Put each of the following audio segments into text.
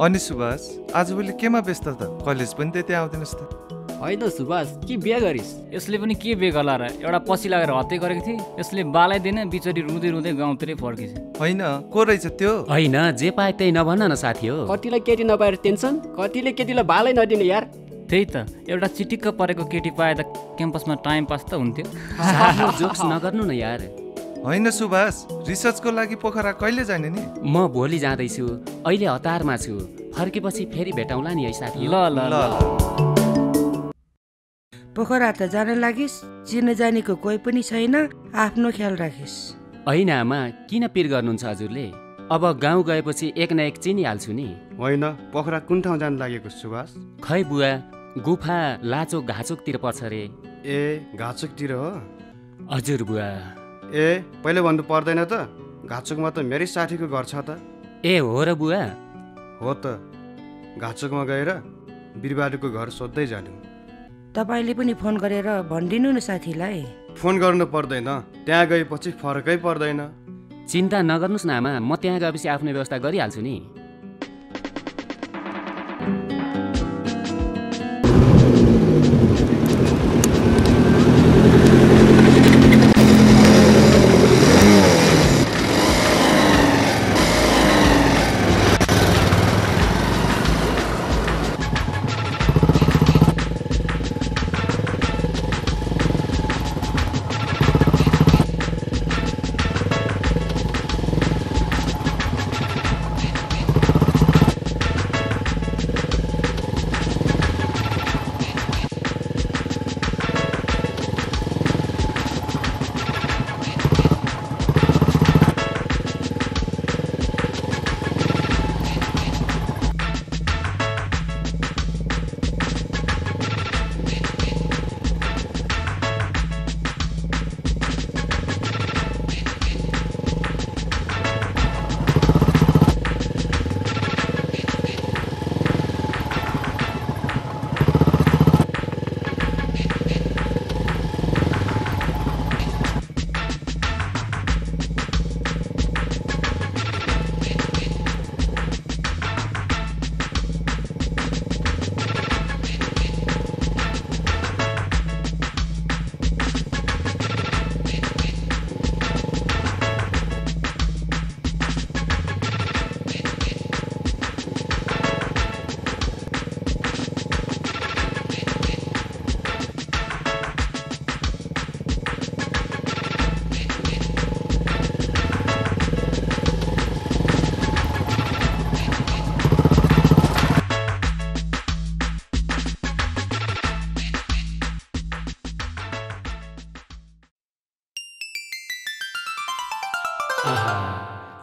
अनि सुभाष आजभोलि केमा व्यस्त त? कलेज पनि त्यति आउँदैनस् त? होइन सुभाष, के बिहा गरिस्? यसले पनि के बे गर्ला र? एउटा पछि लागेर हत्या गरेको थिए। यसले बालाइदिन बिचरी रुँदै रुँदै गाउँतिरै फर्किन्छ। होइन, को रहेछ त्यो? होइन, जे पाए त्यही नभन न साथी हो। कतिलाई केटी नपाएर टेन्सन, कतिले केटीलाई बालै नदिने यार। त्यही त, एउटा चिटिक्क परेको केटी पाए त क्याम्पसमा टाइम पास त हुन्थ्यो। जोक्स नगर्नु न यार। होइन सुभाष, रिसर्चको लागि पोखरा कहिले जाने नि? म भोलि जाँदैछु, अहिले हतारमा छु। फर्केपछि फेरि भेटौँला नि है साथी। ल ल ल। पोखरा त जान लागिस्, चिन जानेको कोही पनि छैन, आफ्नो ख्याल राखिस्। होइन आमा, किन पिर गर्नुहुन्छ हजुरले? अब गाउँ गएपछि एक न एक चिनिहाल्छु नि। होइन, पोखरा कुन ठाउँ जान लागेको सुभाष? खै बुवा, गुफा लाचोक घाचोकतिर पर्छ रे। ए, घाचोकतिर हो? हजुर बुवा। ए, पहिले भन्नु पर्दैन त? घाचोकमा त मेरै साथीको घर छ त। ए हो र बुवा? हो त, घाचोकमा गएर बिरबाडीको घर सोध्दै जानु। तपाईँले पनि फोन गरेर भनिदिनु न साथीलाई। फोन गर्नु पर्दैन, त्यहाँ गएपछि फरकै पर्दैन। चिन्ता नगर्नुहोस् न आमा, म त्यहाँ गएपछि आफ्नो व्यवस्था गरिहाल्छु नि।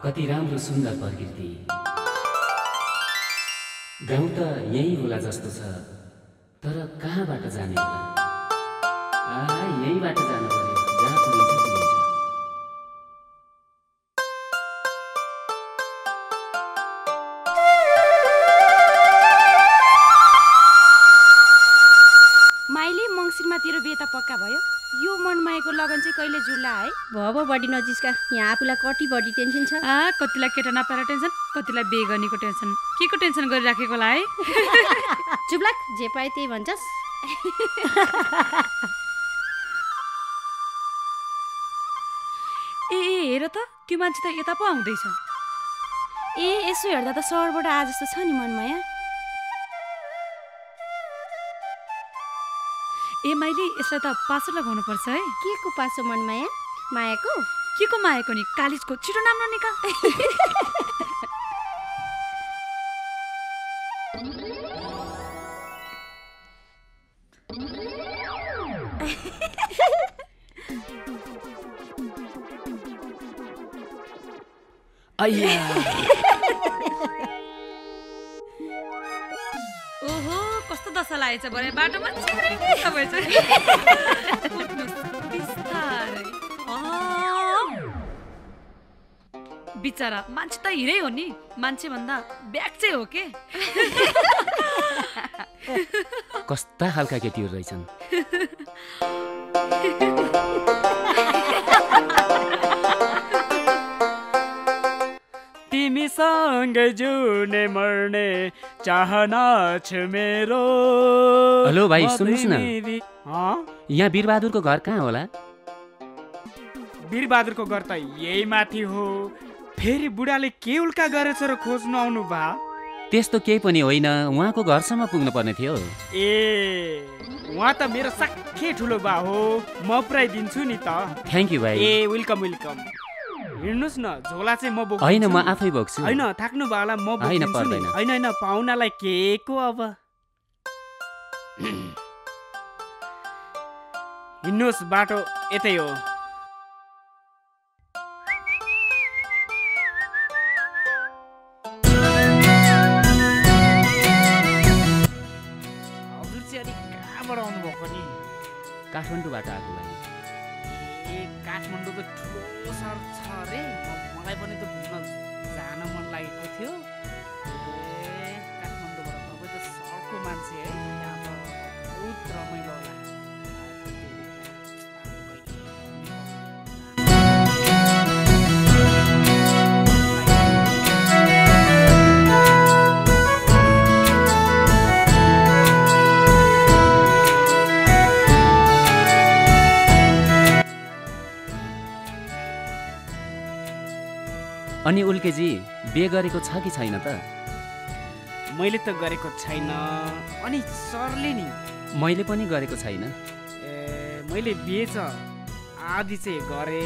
कति राम्रो सुन्दर प्रकृति। गाउँ त यही होला जस्तो छ, तर कहाँबाट जाने होला? यहीबाट जानु पर्यो, जहाँ पुगिन्छ पुगिन्छ। माइली मङ्सिरमा तेरो बिहे त पक्का भयो। यो मनमायाको लगन चाहिँ कहिले जुल्ला है? भब बढी नजिस्का, यहाँ आफूलाई कति बढी टेन्सन छ। कतिलाई केटा नपाएर टेन्सन, कतिलाई बिहे गर्नेको टेन्सन। के को टेन्सन गरिराखेको होला है? चुप्लाक, जे पाए त्यही भन्छस्। ए हेर त, त्यो मान्छे त यता पो आउँदैछ। ए यसो हेर्दा त सहरबाट आ जस्तो छ नि मनमाया। ए माइली, यसलाई त पासो लगाउनु पर्छ है। के को पासो मनमाया? मायाको? के को मायाको नि? कालिजको। छिटो नाम ननिकाल। ओहो, कस्तो दशा लागेछ भने बाटोमा बिचारा मान्छे त हिरै हो नि, मान्छे भन्दा ब्याग चाहिँ हो के। कस्ता खालका केटीहरू रहेछन्। तिमी सँगै जिउने मर्ने चाहना छ मेरो। हेलो भाइ, सुन्नुहोस् न। हँ? यहाँ वीरबहादुरको घर कहाँ होला? वीरबहादुरको घर त यही माथि हो। फेरि बुढाले के उल्का गरेछ र खोज्नु आउनु भा? त्यस्तो केही पनि होइन, उहाँको घरसम्म पुग्नु पर्ने थियो। ए उहाँ त मेरो साख्यै ठुलो बा हो, म पुऱ्याइदिन्छु नि त। थ्याङ्क यू भाइ। ए वेलकम वेलकम। हिँड्नुहोस् न, झोला चाहिँ म बोक्छु। होइन, म आफै बोक्छु। होइन थाक्नु बाला म बोक्छु। होइन, पर्दैन। होइन पाहुनालाई के को अब। हिँड्नुहोस्, बाटो यतै हो। हजुर चाहिँ अलिक कहाँबाट आउनुभएको नि? काठमाडौँबाट आएको भाइ। ए काठमाडौँ त ठुलो सहर छ अरे, मलाई पनि त घुम्न जान मन लागेको थियो। ए काठमाडौँबाट तपाईँ त सहरको मान्छे है, यहाँ त बहुत रमाइलो होला। अनि उल्केजी बिहे गरेको छ कि छैन त? मैले त गरेको छैन। अनि सरले नि? मैले पनि गरेको छैन। ए मैले बिहे छ, आधी चाहिँ गरे,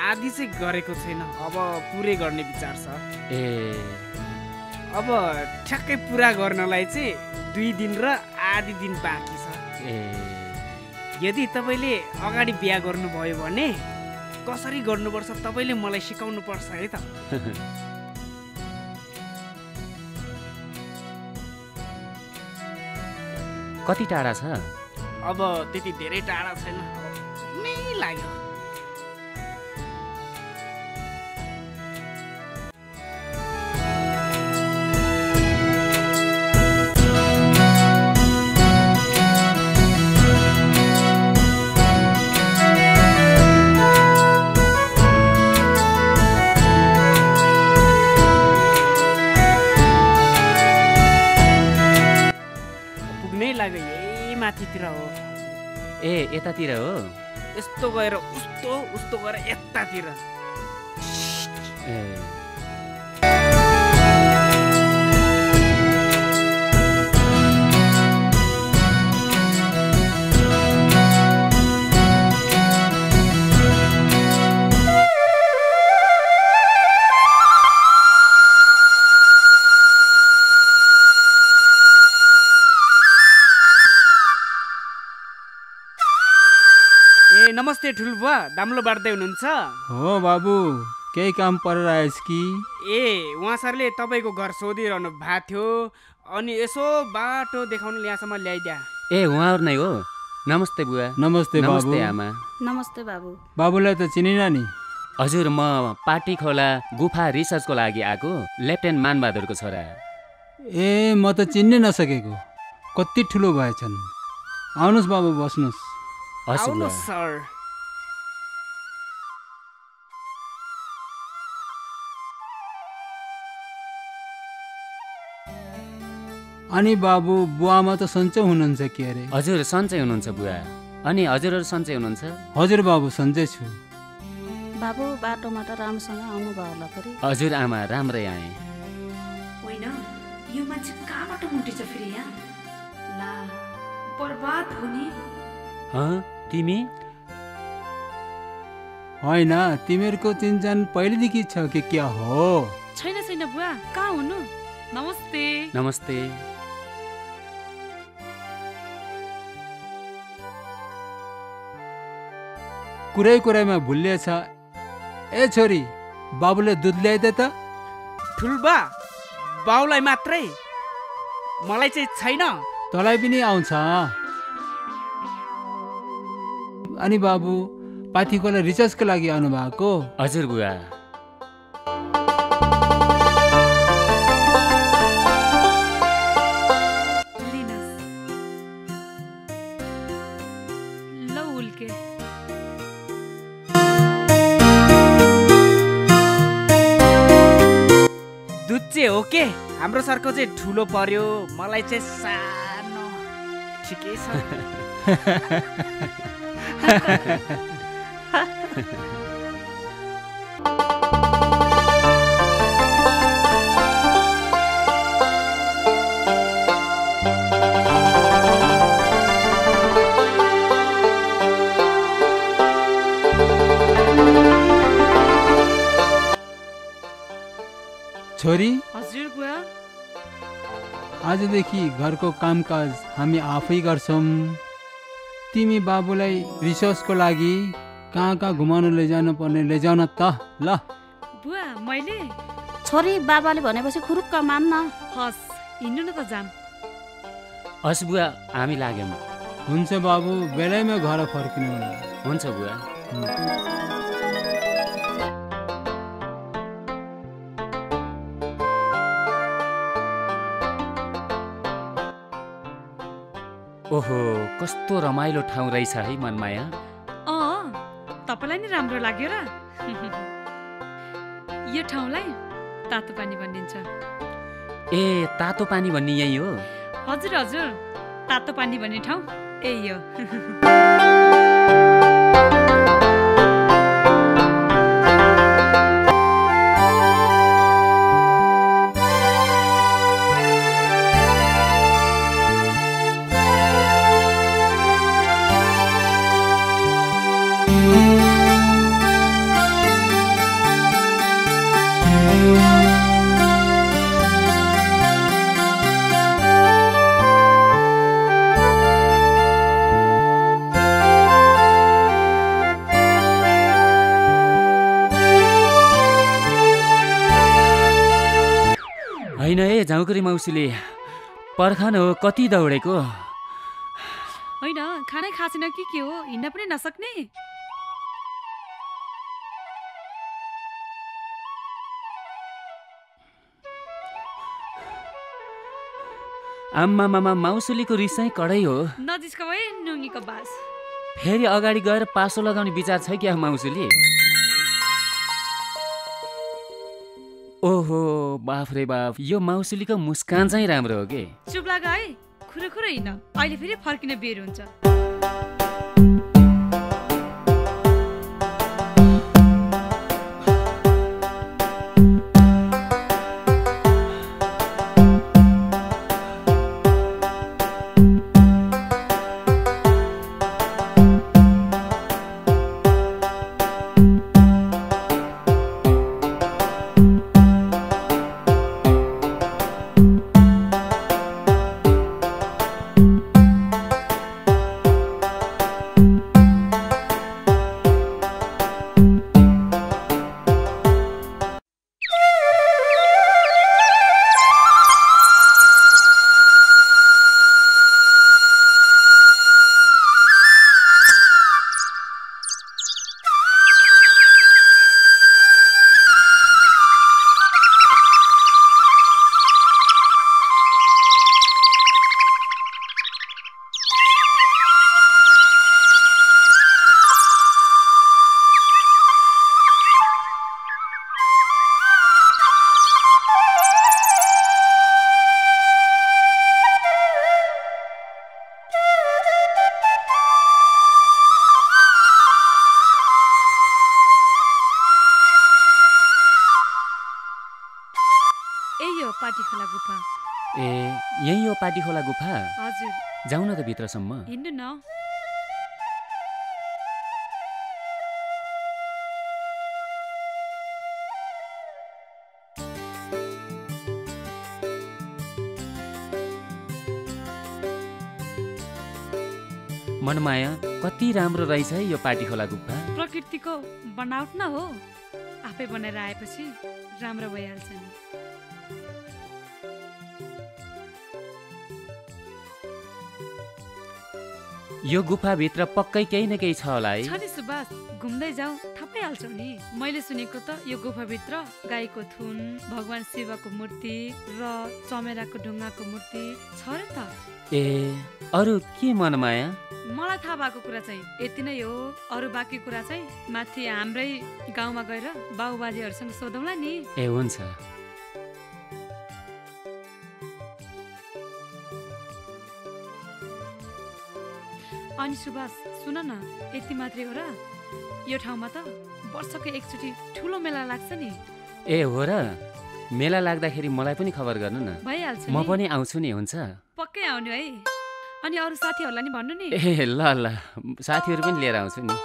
आधी चाहिँ गरेको छैन। अब पुरै गर्ने विचार छ। ए अब ठ्याक्कै पुरा गर्नलाई चाहिँ 2 दिन र आधी दिन बाँकी छ। ए यदि तपाईँले अगाडि बिहा गर्नुभयो भने कसरी गर्नुपर्छ तपाईँले मलाई सिकाउनु पर्छ है त। कति टाढा छ? अब त्यति धेरै टाढा छैन, नै लाग्यो। यही माथितिर हो। ए यतातिर हो? यस्तो गएर उस्तो, उस्तो गएर यतातिर। ए नमस्ते ठुल्बुवा, दाम्लो बाँड्दै हुनुहुन्छ? हो बाबु, केही काम परेर आएछ कि? ए उहाँ सरले तपाईँको घर सोधिरहनु भएको थियो, अनि यसो बाटो देखाउनु यहाँसम्म ल्याइदिया। ए उहाँहरू नै हो? नमस्ते बुवा। नमस्ते बाबु। नमस्ते आमा। नमस्ते बाबु। बाबुलाई त चिनिन नि? हजुर, म पाटी खोला गुफा रिसर्चको लागि आएको लेफ्टेन्ट मानबहादुरको छोरा। ए म त चिन्नै नसकेको, कति ठुलो भएछन्। आउनुहोस् बाबु, बस्नुहोस्। आउनुहोस् सर। अनि बाबु बुवामा त सन्चै हुनुहुन्छ कि अरे? हजुर सन्चै हुनुहुन्छ बुवा। अनि हजुरहरू सन्चै हुनुहुन्छ? हजुर बाबु, सन्चै छु। बाबु बाटोमा त राम्रोसँग आउनु भयो होला फेरि? हजुर आमा, राम्रै आएँ। होइन, यो मान्छे कहाँबाट मुटिछ फेरि यहाँ? ला बर्बाद हो नि। तिमी? होइन, तिमीहरूको चिन्जान पहिलेदेखि छ कि क्या हो? छैन छैन बुवा, कहाँ हुनु? नमस्ते। नमस्ते। कुरै कुरैमा भुलिएछ। ए छोरी, बाबुले दुध ल्याइदे त। ठुल्बा, बाउलाई मात्रै, मलाई चाहिँ छैन। तँलाई पनि आउँछ? अनि बाबु, पाथीकोला रिसर्चको लागि आउनु भएको? हजुर बुवा। हाम्रो सरको चाहिँ ठुलो पर्यो, मलाई चाहिँ सानो। ठिकै छ। छोरी, हजुर बुवा। आजदेखि घरको कामकाज हामी आफै गर्छौँ। तिमी बाबुलाई रिसर्चको लागि कहाँ कहाँ घुमाउनु लैजानु पर्ने लैजाउन त ल। बुवा मैले छोरी बाबाले भनेपछि खुरुक्क मान्न। हस् हिँड्नु न त जाम। हस् बुवा, हामी लाग्यौँ। हुन्छ बाबु, बेलैमा घर फर्किनु होला। हुन्छ बुवा। ओहो, कस्तो रमाइलो ठाउँ रहेछ है मनमाया। तपाईँलाई नि राम्रो लाग्यो र? यो ठाउँलाई तातो पानी भनिन्छ। ए, तातो पानी भन्ने यही हो? हजुर हजुर, तातो पानी भन्ने ठाउँ यही हो। होइन है झाउकरी मौसीले, पर्खन हो कति दौडेको। होइन, खानै खाँचेन कि के हो? हिँड्न पनि नसक्ने? आम्मा मामा, माउसुलीको रिसै कडै हो। नजिसको भए नुङ्गीको बास। फेरि अगाडि गएर पासो लगाउने विचार छ क्या माउसुली? ओहो, बाफ रे बाफ, यो माउसुलीको मुस्कान चाहिँ राम्रो हो के? चुप लाग है, खुरो हिँड। अहिले फेरि फर्किने बेर हुन्छ। पाटीखोला गुफा। ए, यही हो पाटीखोला गुफा? हजुर। जाउँ न त भित्रसम्म। हिँड्नु न। मनमाया, कति राम्रो रहेछ है यो पाटीखोला गुफा। प्रकृतिको बनावट न हो, आफै बनाएर आएपछि राम्रो भइहाल्छ नि। यो गुफाभित्र पक्कै केही न केही छ होला है? छ नि सुभाष, घुम्दै जाऊ थाहा पाइहाल्छौ नि। मैले सुनेको त यो गुफाभित्र गाईको थुन, भगवान शिवको मूर्ति र चमेराको ढुङ्गाको मूर्ति छ र त। ए, अरू के मनमाया? मलाई थाहा भएको कुरा चाहिँ यति नै हो। अरू बाँकी कुरा चाहिँ माथि हाम्रै गाउँमा गएर बाबुबाजेहरूसँग सोधौँला नि। ए, हुन्छ। अनि सुभाष सुन न, यति मात्रै हो र? यो ठाउँमा त वर्षको एकचोटि ठुलो मेला लाग्छ नि। ए हो र? मेला लाग्दाखेरि मलाई पनि खबर गर्नु न, भइहाल्छ म नि। पनि आउँछु नि। हुन्छ, पक्कै आउनु है। अनि अरू साथीहरूलाई नि भन्नु नि। ए ल ल, साथीहरू पनि लिएर आउँछु नि।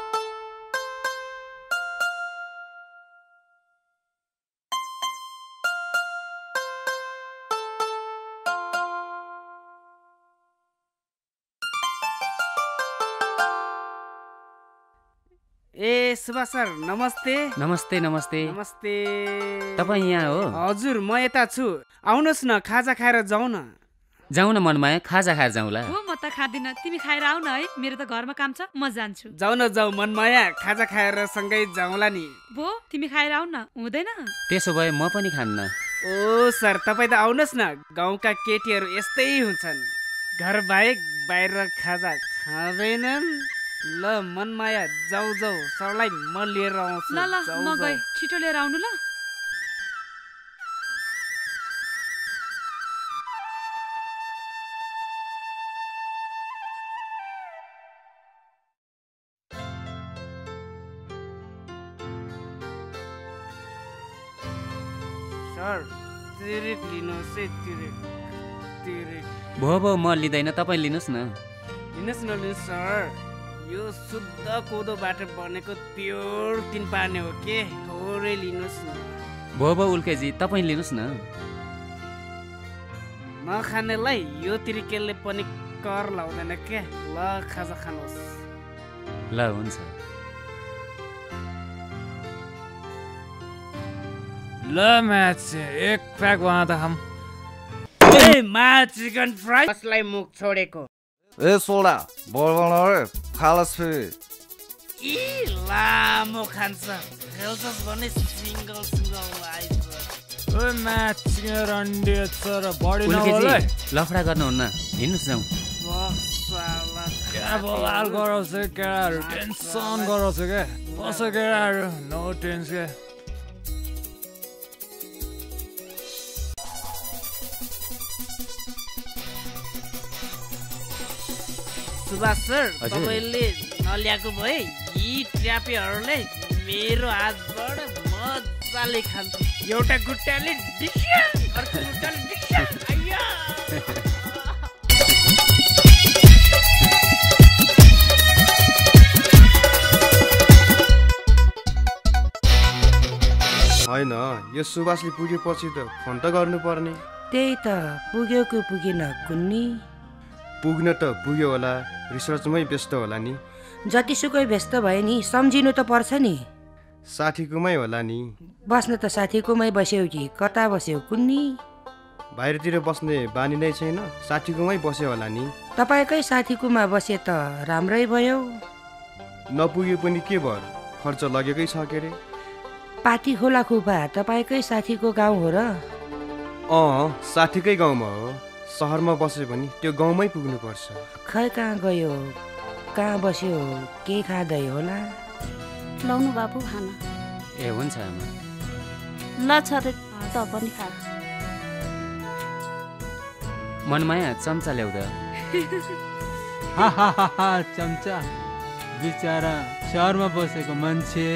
ए सुभाष सर नमस्ते। नमस्ते नमस्ते। नमस्ते। तपाईँ यहाँ हो? हजुर म यता छु, आउनुहोस् न, खाजा खाएर जाउँ न। जाउँ न मनमाया, खाजा खाएर जाउँला। हो म त खाँदिनँ, तिमी खाएर आऊ न है, मेरो त घरमा काम छ, म जान्छु। जाऊ न जाऊ मनमाया, खाजा खाएर सँगै जाउँला नि। बो तिमी खाएर आऊ न, हुँदैन? त्यसो भए म पनि खान्न। ओ सर तपाईँ त आउनुहोस् न, गाउँका केटीहरू यस्तै हुन्छन्, घर बाहेक बाहिर खाजा खाँदैनन्। ल मनमाया जाऊ जाऊ, सरलाई म लिएर आउँछु। ल ल म गएँ, छिटो लिएर आउनु ल। सर तिरिक लिनुहोस् है, तिरिक तिरिक। भो म लिँदैन, तपाईँ लिनुहोस् न। लिनुहोस् न लिनुहोस् सर, यो शुद्ध कोदोबाट बनेको प्योर तिनपाने हो के, थोरै लिनुहोस् न। भो उल्केजी तपाईँ लिनुहोस् न। नखानेलाई यो तिरिकेलले पनि कर लाउँदैन के। ल खाजा खानुहोस्। ल हुन्छ। ल माछे एक प्याक वहाँ त हम। ए मा चिकन फ्राई कसलाई मुख छोडेको? ए सोडा बोल्नु रे, खालस फेरि। इ लामो खान्छ, खेल्छस् भने सिंगल सिंगल आइज। ओए माछे रन्डी तर बडी उल्केजी नहोला। लफडा गर्नुहुन्न, हिँड्नुहोस् जाउँ। क्या बवाल गराउँछ केटाहरू, टेन्सन गराउँछ क्या। बस केटाहरू, नो टेन्सन। सुभाष सर हजुर। तपाईँले नल्याएको भए यी ट्र्यापीहरूले मेरो हातबाट मजाले खान्छ। एउटा खुट्टाले डिस्या, अर्को खुट्टाले डिस्या। आइया होइन, यो सुभाषले पुगेपछि त फोन त गर्नुपर्ने। त्यही त पुग्यो कि पुगेन कुन्नी। पुग्न त पुग्यो होला, रिसर्चमै व्यस्त होला नि। जतिसुकै व्यस्त भए नि सम्झिनु त पर्छ नि। साथीकोमै होला नि। बस्न त साथीकोमै बस्यौ कि कता बस्यौ कुन्नी? बाहिरतिर बस्ने बानी नै छैन, साथीकोमै बस्यो होला नि। तपाईँकै साथीकोमा बसे त राम्रै भयो। नपुगे पनि के भयो, खर्च लगेकै छ के अरे। पाती खोला खुपा तपाईँकै साथीको गाउँ हो र? साथीकै गाउँमा हो। सहरमा बस्यो भने त्यो गाउँमै पुग्नुपर्छ। खै कहाँ गयो, कहाँ बस्यो, के खाँदै होला? लाउनु बाबु खाना। ए हुन्छ आमा। ल छोरी त पनि खा। मनमाया चम्चा ल्याउ त। हा चम्चा बिचारा सहरमा बसेको मान्छे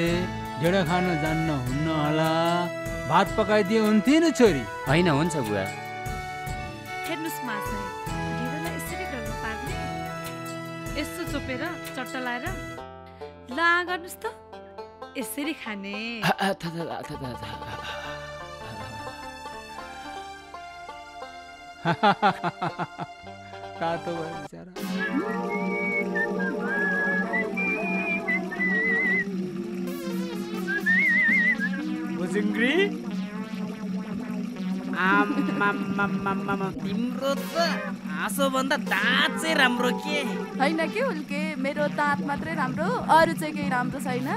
ढेँडो खान जान्न हुन्न होला, भात पकाइदिए हुन्थ्यो नि छोरी। होइन हुन्छ बुवा। हेर्नुहोस् माछा, ढिँडोलाई यसरी गर्नु पार्ने, यसो चोपेर चट्टा लाएर ला गर्नुहोस् त, यसरी खाने। तातो भयो बिचारा। बुझुङ्ग्री तिम्रो त हाँसो भन्दा दाँत चाहिँ राम्रो के? होइन के उल्के, मेरो दाँत मात्रै राम्रो, अरू चाहिँ केही राम्रो छैन।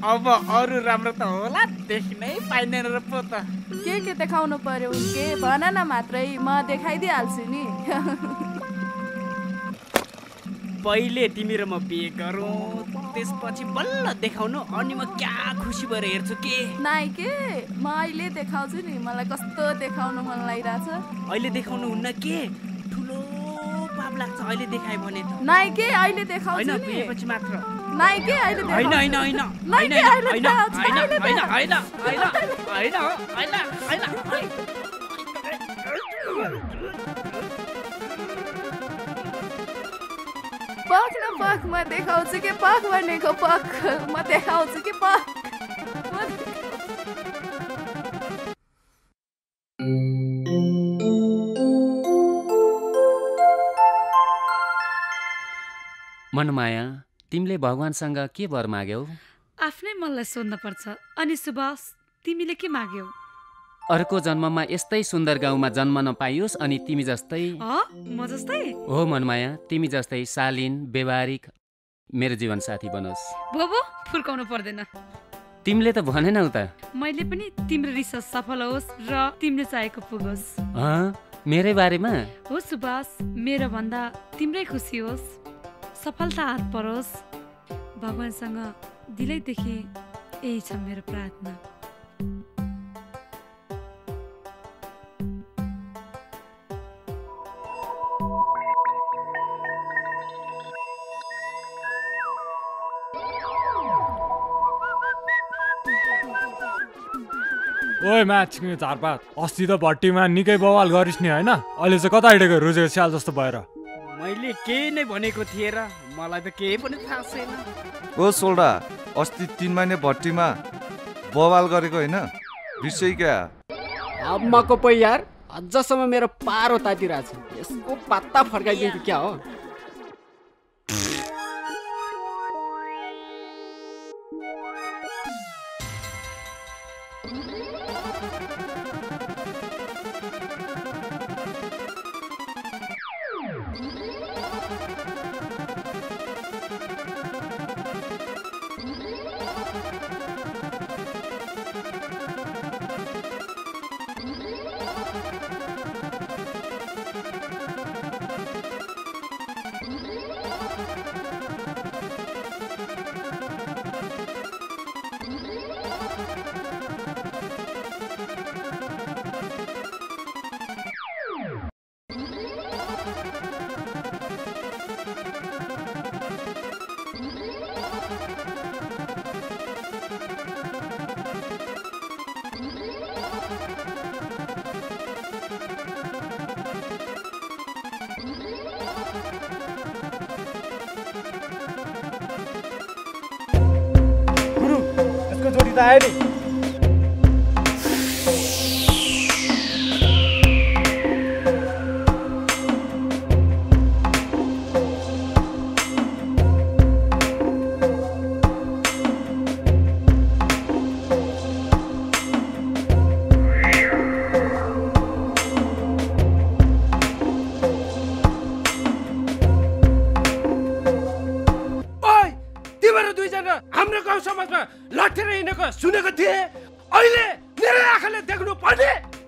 अब अरू राम्रो त होला, देख्नै पाइँदैन र पो त। के देखाउनु पर्यो उल्के, भन न मात्रै, म देखाइदिइहाल्छु नि। पहिले तिमी र म बिहे गरौँ, त्यसपछि बल्ल देखाउनु, अनि म क्या खुसी भएर हेर्छु के। नाइ के, म अहिले देखाउँछु नि, मलाई कस्तो देखाउनु मन लागिरहेछ। अहिले देखाउनु हुन्न के, ठुलो पाप लाग्छ अहिले देखाए भने त नाइ के अहिले देखाउँछु हैन नि बिहेपछि मात्र नाइ के अहिले देखाउँछु हैन हैन हैन नाइ के अहिले देखाउँछु हैन हैन हैन हैन पख न पख म देखाउँछु के पख भनेको पख म देखाउँछु के पख मनमाया तिमीले भगवानसँग के वर माग्यौ? आफ्नै मनलाई सोध्न पर्छ। अनि सुभाष तिमीले के माग्यौ? अर्को जन्ममा यस्तै सुन्दर गाउँमा जन्म नपाइयोस् अनि तिमी जस्तै म जस्तै हो मनमाया, तिमी जस्तै शालीन व्यवहारिक मेरो जीवन साथी बनोस्। भोबो फुर्काउनु पर्दैन। तिमीले त भनेनौ त। मैले पनि तिम्रो रिसर्च सफल होस् र तिमीले चाहेको पुगोस्। मेरै बारेमा? हो सुभाष, मेरो भन्दा तिम्रै खुसी होस्, सफलता हात परोस्। भगवानसँग दिलैदेखि यही छ मेरो प्रार्थना। ओइ म्याच झारपात, अस्ति त भट्टीमा निकै बवाल गरिस् नि होइन? अहिले चाहिँ कता हिँडेको रोजेको स्याल जस्तो भएर? मैले केही नै भनेको थिएँ र मलाई त केही पनि थाहा छैन। ओ सोल्डा, अस्ति 3 महिने भट्टीमा बवाल गरेको होइन? विषय क्या? अम्माको पै यार, अझसम्म मेरो पारो तातिरहेछ। यसको पत्ता फर्काइदिन्छु क्या हो? जोडी त आयो नि।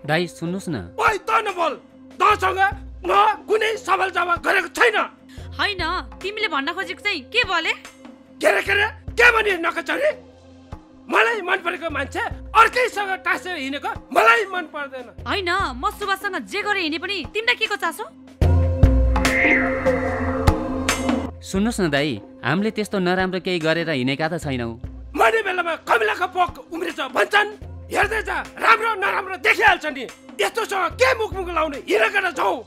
दाइ सुन्नुस् न। ओइ त नबोल, तसँग म कुनै सवाल जवाब गरेको छैन। हैन, तिमीले भन्न खोजेको चाहिँ के बोले? के भने नकचरी? मलाई मन परेको मान्छे अर्कैसँग टाँसेर हिँडेको मलाई मन पर्दैन। हैन, म सुभाषसँग जे गरे हिँडे पनि तिमीलाई के को चासो? सुन्नुस् न दाइ, हामीले त्यस्तो नराम्रो केही गरेर हिँडेका त छैनौ। मर्ने बेलामा कमिलाको पोक उम्रिन्छ भन्छन्। हेर्दै जा, राम्रो नराम्रो देखिहाल्छ नि। यस्तोसँग के मुख लाउने? हिँडेर जाऊ।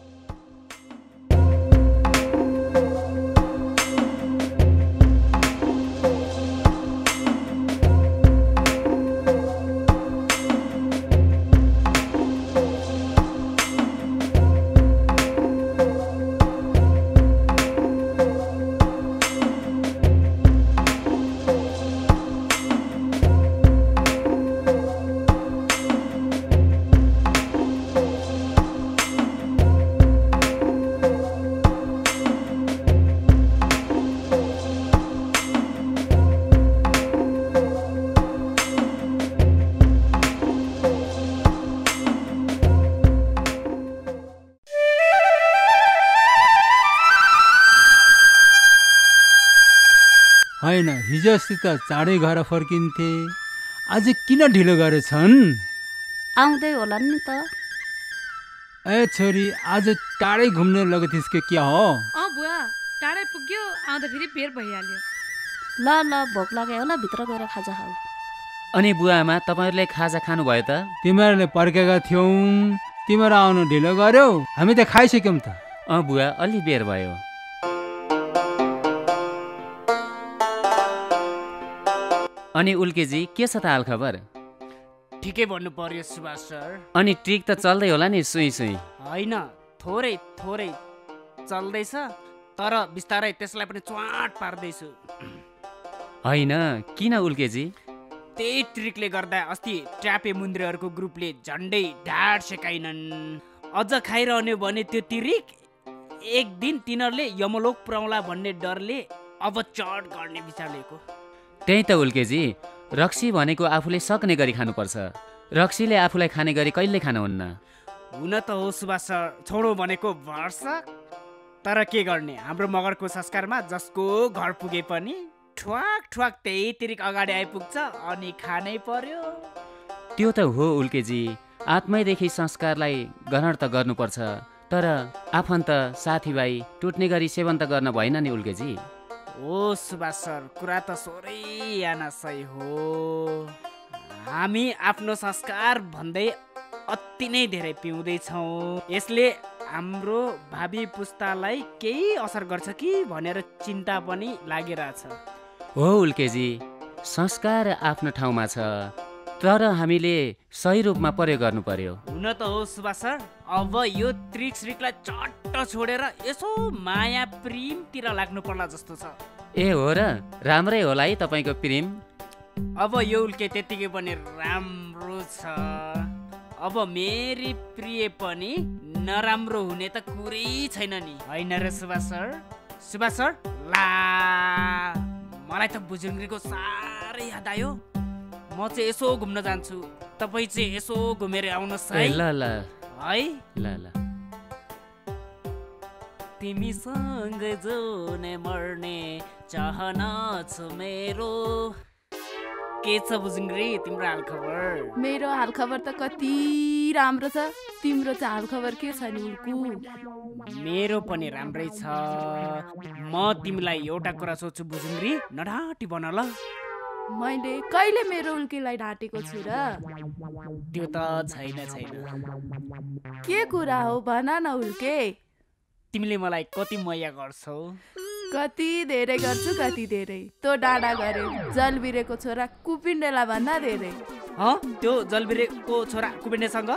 होइन, हिजो अस्ति त चाँडै घर फर्किन्थे, आज किन ढिलो गरेछन्? आउँदै होला नि त। ए छोरी आज टाढै घुम्न लगेको थिइस् के क्या हो? बुवा टाढै पुग्यो आउँदा फेरि बेर भइहाल्यो। ल ल भोक लाग्यो होला भित्र गएर खाजा खाऊ। अनि बुवाआमा तपाईँहरूले खाजा खानुभयो त? तिमीहरूले पर्खेका थियौ, तिमीहरू आउनु ढिलो गर्यौ, हामी त खाइसक्यौँ त। बुवा अलि बेर भयो। अनि उल्केजी के छ त हाल खबर? ठिकै भन्नु पर्यो सुभाष सर। अनि ट्रिक त चल्दै होला नि सुई सुई? होइन, थोरै थोरै चल्दैछ, तर बिस्तारै त्यसलाई पनि च्वाट पार्दैछु। होइन किन उल्केजी? त्यही ट्रिकले गर्दा अस्ति ट्यापे मुन्द्रेहरूको ग्रुपले झन्डै ढाड सेकाइनन्। अझ खाइरहने भने त्यो ट्रिक एक दिन तिनीहरूले यमलोक पुर्याउला भन्ने डरले अब चट गर्ने विचार लिएको। त्यही त उल्केजी, रक्सी भनेको आफूले सक्ने गरी खानुपर्छ। रक्सीले आफूलाई खाने गरी कहिले खानुहुन्न। हुन त हो सुभाष सर, छोडो भनेको भर्सक, तर के गर्ने, हाम्रो मगरको संस्कारमा जसको घर पुगे पनि ठ्वाक ठ्वाक त्यही तिरिक अगाडि आइपुग्छ अनि खानै पर्यो। त्यो त हो उल्केजी, आत्मैदेखि संस्कारलाई ग्रहण त गर्नुपर्छ, तर आफन्त साथीभाइ टुट्ने गरी सेवन त गर्न भएन नि उल्केजी। ओ सुभाष सर, कुरा त सोरै आना सही हो। हामी आफ्नो संस्कार भन्दै अति नै धेरै पिउँदैछौँ। यसले हाम्रो भावी पुस्तालाई केही असर गर्छ कि भनेर चिन्ता पनि लागिरहेछ। हो उल्केजी, संस्कार आफ्नो ठाउँमा छ, तर हामीले सही रूपमा प्रयोग गर्नु पर्यो। हुन त हो सुभाष सर, अब यो ट्रिक्सलाई चट्ट छोडेर यसो माया प्रेमतिर लाग्नु पर्ला जस्तो छ। ए हो र, राम्रै होला है तपाईँको प्रेम। अब यो उल्के त्यतिकै पनि राम्रो छ। अब मेरी प्रिय पनि नराम्रो हुने त कुरै छैन नि, होइन र सुभाष सर? सुभाष सर, ला मलाई त बुजुर्गीको साह्रै याद आयो। म चाहिँ यसो घुम्न जान्छु, तपाईँ चाहिँ यसो घुमेर आउनुहोस् है। ल ल है ल ल। तिमीसँग जिउने मर्ने चाहना छ मेरो। के छ बुजुङ्ग्री तिम्रो हालखबर? मेरो हालखबर त कति राम्रो छ, तिम्रो चाहिँ हालखबर के छ नि उल्कु? मेरो पनि राम्रै छ। म तिमीलाई एउटा कुरा सोध्छु बुजुङ्ग्री, नडाटी बन ल। मैले कहिले मेरो उल्कीलाई ढाँटेको छु र? त्यो त छैन। के कुरा हो भन न उल्के। तिमीले मलाई कति माया गर्छौ? कति धेरै गर्छु, कति धेरै। तो डाँडा गरे जलबिरेको छोरा कुपिण्डेला भन्दा धेरै। त्यो जलबिरेको छोरा कुपिण्डेसँग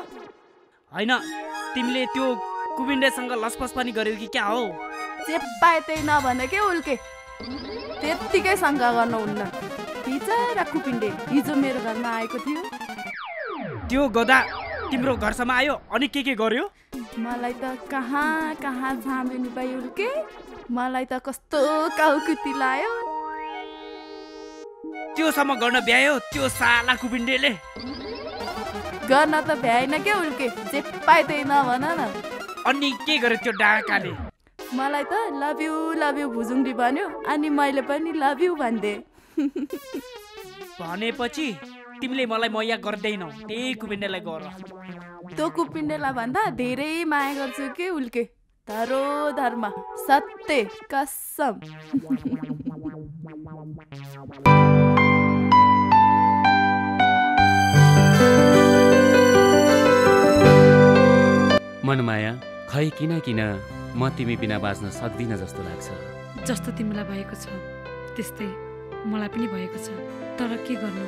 होइन, तिमीले त्यो कुपिण्डेसँग लसपस पनि गर्यौ कि क्या हो? चेप्पाए त्यही नभन के उल्के, त्यत्तिकै शङ्का गर्नुहुन्न। बिचरा कुपिण्डे हिजो मेरो घरमा आएको थियो। त्यो गधा तिम्रो घरसम्म आयो अनि के गर्यो? मलाई त कहाँ कहाँ झामेनी पाइ उल्के, मलाई त कस्तो काउकुती लायो। त्योसम्म गर्न भ्यायो त्यो साला कुपिण्डेले? गर्न त भ्याएन के उल्के, जे पाए त्यही नभन न। अनि के गर्यो त्यो डाकाले? मलाई त लभ यु भुजुङ्डी भन्यो, अनि मैले पनि लभ यु भन्दे। भनेपछि तिमीले मलाई माया गर्दैनौ, त्यही कुपिण्डेलाई गर। त्यो कुपिण्डेलाई भन्दा धेरै माया गर्छु के उल्के, धरो धर्म सत्य कसम। मनमाया, खै किन म तिमी बिना बाँच्न सक्दिनँ जस्तो लाग्छ। जस्तो तिमीलाई भएको छ त्यस्तै मलाई पनि भएको छ, तर के गर्नु,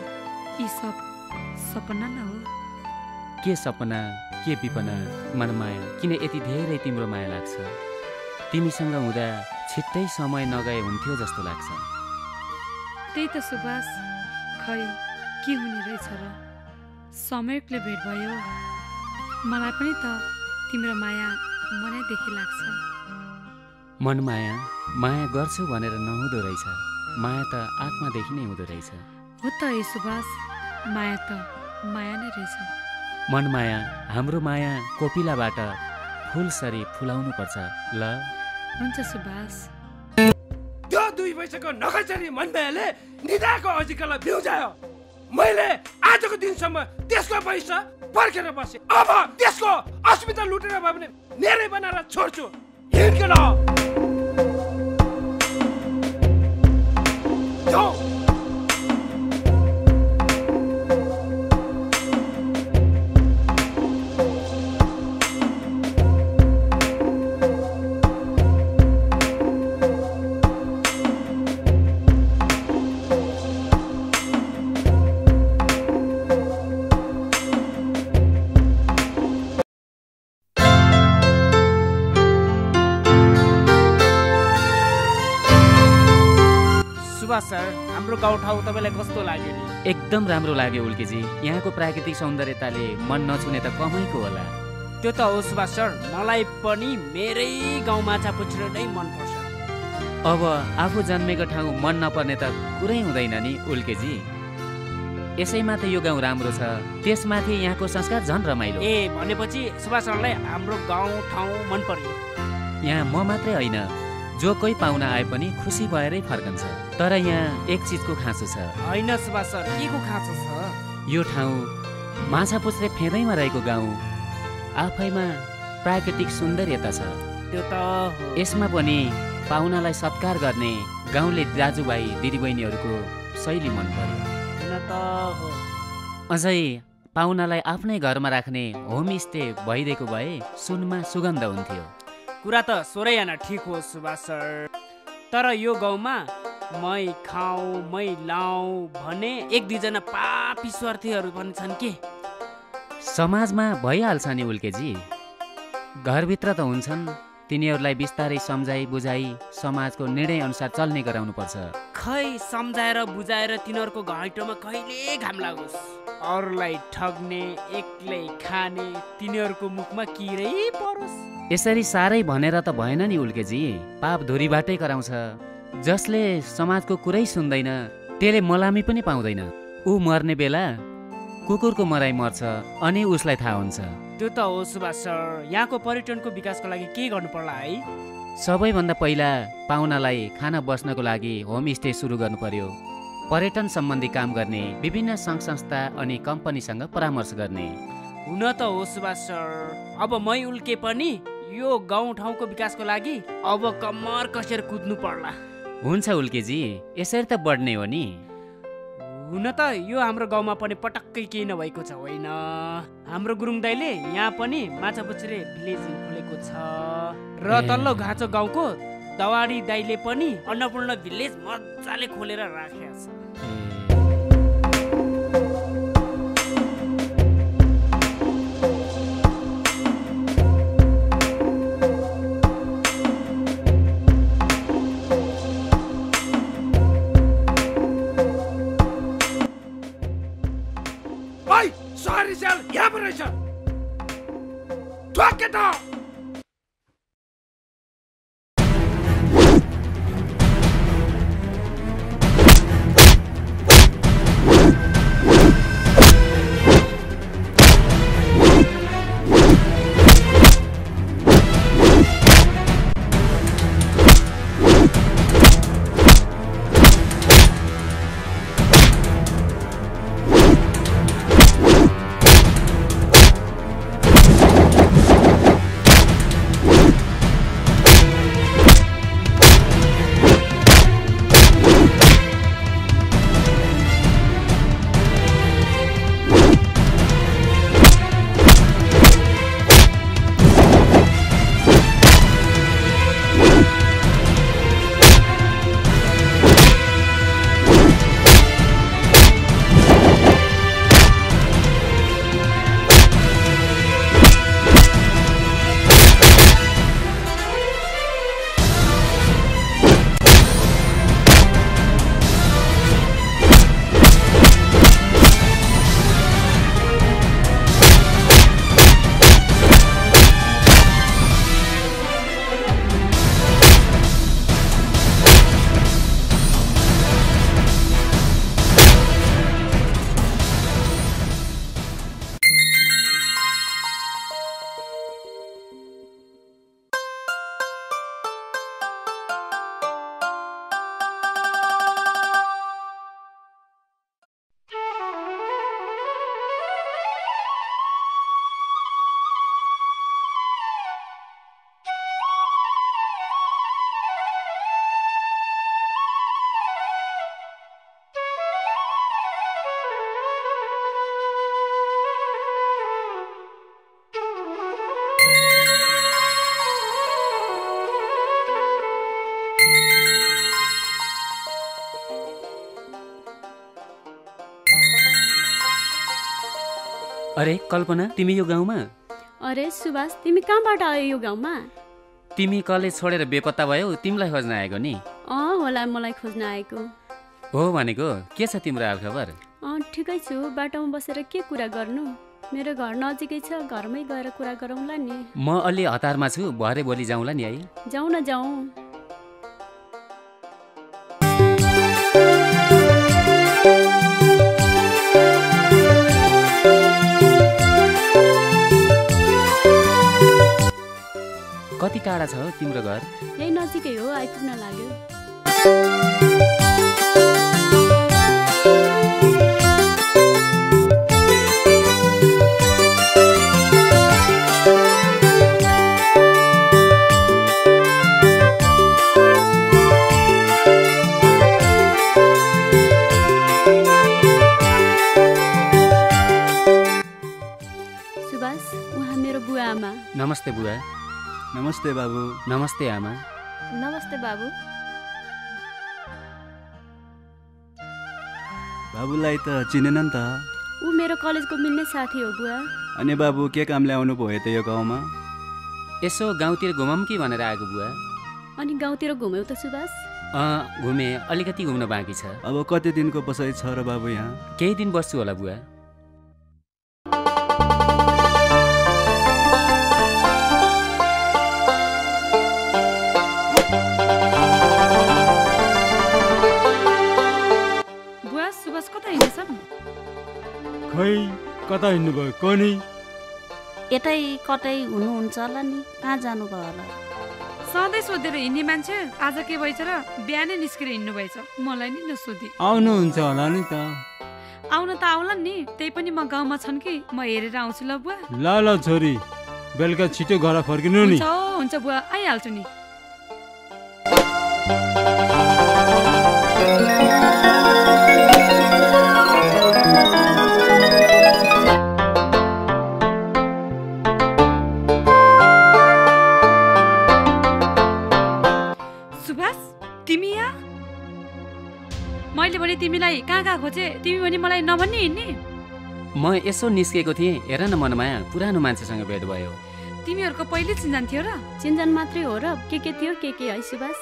यी सब सपना न हो। के सपना के विपना मनमाया, किन यति धेरै तिम्रो माया लाग्छ? तिमीसँग हुँदा छिट्टै समय नगए हुन्थ्यो जस्तो लाग्छ। त्यही त सुभाष, खै के हुने रहेछ र, समयले भेट भयो। मलाई पनि त तिम्रो माया मनैदेखि लाग्छ। मनमाया, माया गर्छु भनेर नहुँदो रहेछ, माया त आत्मादेखि नै हुँदो रहेछ। हो त है सुभाष, माया त माया नै रहेछ। मनमाया, हाम्रो माया कोपिलाबाट फुलसरी फुलाउनु पर्छ ल। हुन्छ सुभाष। त्यो 2 पैसाको नखैचरी मनमायाले निदाको अजिकलाई बिउजायो। मैले आजको दिनसम्म त्यसको पैसा पर्खेर बसेँ। अब त्यसको अस्मिता लुटेर भए पनि मेरै बनाएर छोड्छु। हिँड्के ल जाऊ। सर हाम्रो गाउँठाउँ तपाईँलाई कस्तो लाग्यो नि? एकदम राम्रो लाग्यो उल्केजी। यहाँको प्राकृतिक सौन्दर्यताले मन नछुने त कमैको होला। त्यो त हो सुभाष सर, मलाई पनि मेरै गाउँ माछापुच्छ्रे नै मनपर्छ। अब आफू जन्मेको ठाउँ मन नपर्ने त कुरै हुँदैन नि उल्केजी। यसैमा त यो गाउँ राम्रो छ, त्यसमाथि यहाँको संस्कार झन् रमाइलो। ए भनेपछि सुभाष सरलाई हाम्रो गाउँ ठाउँ मन पर्यो? यहाँ म मात्रै होइन, जो कोही पाहुना आए पनि खुसी भएरै फर्कन्छ। तर यहाँ एक चिजको खाँचो छ। होइन सुभाष सर, के को खाँचो छ? यो ठाउँ माछापुच्छ्रे फेदैमा रहेको गाउँ आफैमा प्राकृतिक सौन्दर्यता छ। त्यो त हो। यसमा पनि पाहुनालाई सत्कार गर्ने गाउँले दाजुभाइ दिदीबहिनीहरूको शैली मन पर्यो। अझै पाहुनालाई आफ्नै घरमा राख्ने होमस्टे भइदिएको भए सुनमा सुगन्ध हुन्थ्यो। कुरा त सोरै आना ठिक हो सुभाष सर, तर यो गाउँमा मै खाऊ मै लाऊ भने एक दुईजना पापी स्वार्थीहरू पनि छन् के? समाजमा भइहाल्छ नि उल्केजी, घरभित्र त हुन्छन्, तिनीहरूलाई बिस्तारै सम्झाइ बुझाइ समाजको निर्णय अनुसार चल्ने गराउनुपर्छ। खै सम्झाएर बुझाएर तिनीहरूको घाइटोमा कहिले घाम लागोस्, अरूलाई ठग्ने एक्लै खाने तिनीहरूको मुखमा किरै परोस्। यसरी साह्रै भनेर त भएन नि उल्केजी, पाप धुरीबाटै कराउँछ। जसले समाजको कुरै सुन्दैन त्यसले मलामी पनि पाउँदैन। ऊ मर्ने बेला कुकुरको मराइ मर्छ अनि उसलाई थाहा हुन्छ। त्यो त हो सुभाष सर, यहाँको पर्यटनको विकासको लागि के गर्नु पर्ला है? सबैभन्दा पहिला पाहुनालाई खाना बस्नको लागि होमस्टे सुरु गर्नु पर्यो। पर्यटन सम्बन्धी काम गर्ने विभिन्न सङ्घ संस्था अनि कम्पनीसँग परामर्श गर्ने। हुन त हो सुभाष सर, अब मै उल्के पनि यो गाउँठाउँको विकासको लागि अब कम्मर कसेर कुद्नु पर्ला। हुन्छ उल्केजी, यसरी त बढ्ने हो नि। हुन त यो हाम्रो गाउँमा पनि पटक्कै केही नभएको छ होइन? हाम्रो गुरुङ दाइले यहाँ पनि माछापुच्छ्रे भिलेज खोलेको छ र तल्लो घाँचो गाउँको दवाडी दाइले पनि अन्नपूर्ण भिलेज मजाले खोलेर राखेको छ। यहाँ पर रहेछ ठोके त। अरे कल्पना, तिमी यो गाउँमा? अरे सुभाष, तिमी कहाँबाट आयो यो गाउँमा? तिमी कलेज छोडेर बेपत्ता भयो, तिमीलाई खोज्न आएको नि? होला, मलाई खोज्न आएको हो भनेको। के छ तिम्रो हालखबर? ठिकै छु। बाटोमा बसेर के कुरा गर्नु, मेरो घर नजिकै छ, घरमै गएर कुरा गरौँला नि। म अलि हतारमा छु, भरे भोलि जाउँला नि है। जाउँ न जाउँ। कति टाढा छ तिम्रो घर? यही नजिकै हो, आइपुग्न लाग्यो। सुभाष, उहाँ मेरो बुवा आमा। नमस्ते बुवा। नमस्ते बाबु। नमस्ते आमा। नमस्ते बाबु। बाबुलाई त चिनेन नि त? ऊ मेरो कलेजको मिल्ने साथी हो बुवा। अनि बाबु के कामले आउनु भयो त यो गाउँमा? यसो गाउँतिर घुमौँ कि भनेर आएको बुवा। अनि गाउँतिर घुम्यौ त सुभाष? घुमे, अलिकति घुम्न बाँकी छ। अब कति दिनको बसाइ छ र बाबु यहाँ? केही दिन बस्छु होला बुवा। खै कता हिँड्नुभयो कोनी? यतै कतै हुनुहुन्छ होला नि, कहाँ जानुभयो होला? सधैँ सोधेर हिँड्ने मान्छे आज के भएछ र बिहानै निस्केर हिँड्नु भएछ? मलाई नि नसोधी। आउनुहुन्छ होला नि त? आउन त आउला नि, त्यही पनि म गाउँमा छन् कि, म हेरेर आउँछु ल बुवा। ल छोरी, बेलुका छिटो घर फर्किनु नि। हुन्छ बुवा, आइहाल्छु नि। मैले भने तिमीलाई कहाँ खोजे, तिमी भने मलाई नभन्ने हिँड्ने? म यसो निस्केको थिएँ, हेर न मनमाया, पुरानो मान्छेसँग भेट भयो। तिमीहरूको पहिले चिन्जान थियो र? चिन्जान मात्रै हो र के थियो के है सुभाष?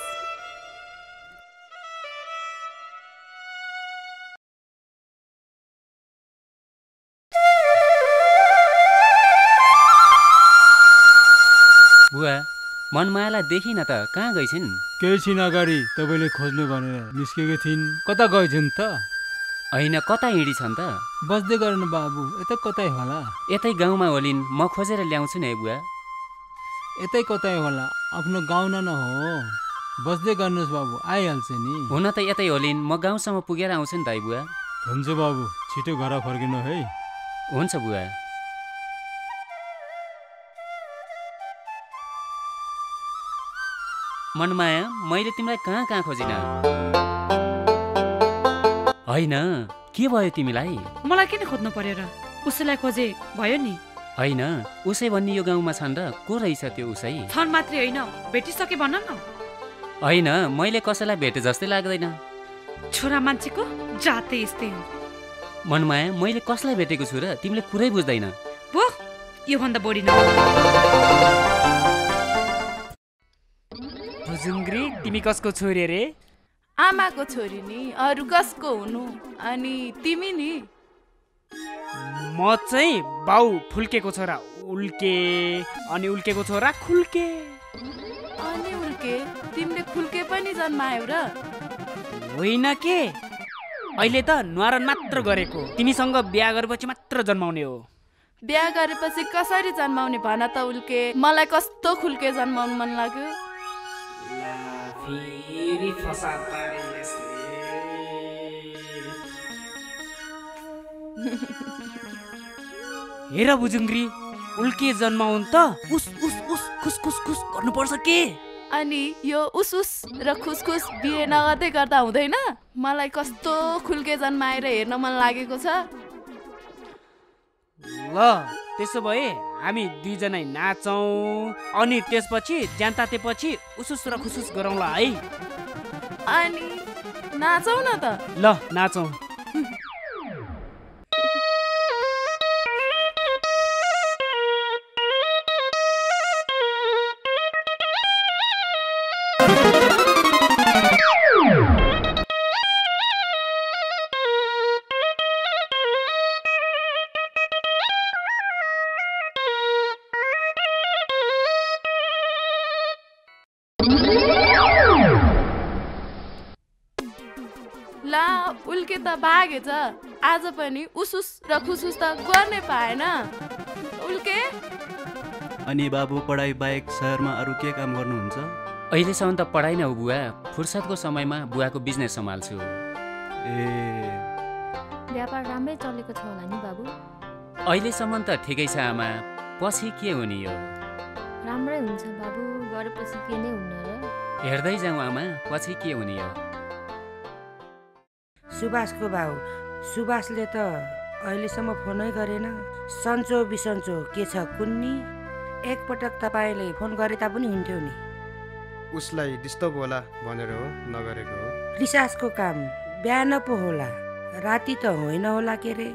बुवा, मनमायालाई देखिन त, कहाँ गइछिन्? केही छिन अगाडि तपाईँले खोज्नु भनेर निस्केको थिइन्। कता गइछन् त? होइन, कता हिँडिछन् त? बस्दै गर्नु बाबु, यतै कतै होला। यतै गाउँमा होलिन्, म खोजेर ल्याउँछु नि है बुवा। यतै कतै होला, आफ्नो गाउँ न हो। बस्दै गर्नुहोस् बाबु, आइहाल्छ नि। हुन त यतै होलिन्, म गाउँसम्म पुगेर आउँछु नि त है बुवा। हुन्छ बाबु, छिटो घर फर्किनु है। हुन्छ बुवा। मनमाया, मैले तिमीलाई कहाँ खोजिन? होइन, के भयो तिमीलाई? मलाई किन खोज्नु पर्यो र? उसैलाई खोजे भयो नि। होइन, उसै भन्ने यो गाउँमा छन् र? को रहेछ त्यो उसै? छन् मात्रै होइन, भेटिसके भन न। होइन, मैले कसैलाई भेटे जस्तै लाग्दैन। छोरा मान्छेको जातै यस्तै हो। मनमाया, मैले कसलाई भेटेको छु र? तिमीले कुरै बुझ्दैन। भो, यो भन्दा बढी न। जुङ्ग्री, तिमी कसको छोरी रे? आमाको छोरी नि, अरू कसको हुनु? अनि तिमी नि? म चाहिँ बाउ फुल्केको छोरा उल्के, अनि उल्केको छोरा खुल्के। अनि उल्के, तिमीले खुल्के पनि जन्मायौ र? होइन के, अहिले त न्वारन मात्र गरेको। तिमीसँग बिहा गरेपछि मात्र जन्माउने हो। बिहा गरेपछि कसरी जन्माउने भन त उल्के? मलाई कस्तो खुल्के जन्माउनु मन लाग्यो। फेरि फसा पारे यसले। हेर बुजुङ्ग्री, उल्के जन्माउन त उस उस उस खुस खुस खुस गर्नुपर्छ के? अनि यो उस उस र खुसखुस बिहे नगर्दै गर्दा हुँदैन? मलाई कस्तो खुल्के जन्माएर हेर्न मन लागेको छ। ल त्यसो भए हामी दुईजनै नाचौँ, अनि त्यसपछि ज्यान तातेपछि उसुस र खुसुस गरौँला है। अनि नाचौँ न त। ल नाचौँ। ला उल्के त भागेछ। आज पनि उसुस र खुसुस त गर्नै पाएन। उल्के अनि बाबु पढाइ बाहेक सहरमा अरू के काम गर्नुहुन्छ? अहिलेसम्म त पढाइ न हो बुवा, फुर्सदको समयमा बुवाको बिजनेस सम्हाल्छु। ए व्यापार राम्रै चलेको छ होला नि बाबु? अहिलेसम्म त ठिकै छ आमा, पछि के हुने हो? राम्रै हुन्छ बाबु, गरेपछि के नै हुन्न र? हेर्दै जाउँ आमा, पछि के हुने हो? सुभाषको भाउ सुभाषले त अहिलेसम्म फोनै गरेन। सन्चो बिसन्चो के छ कुन्नी? एकपटक तपाईँले फोन गरे तापनि हुन्थ्यो नि। उसलाई डिस्टर्ब होला भनेर हो, नगरेको हो। रिसार्जको काम बिहान पो होला, राति त होइन होला के रे?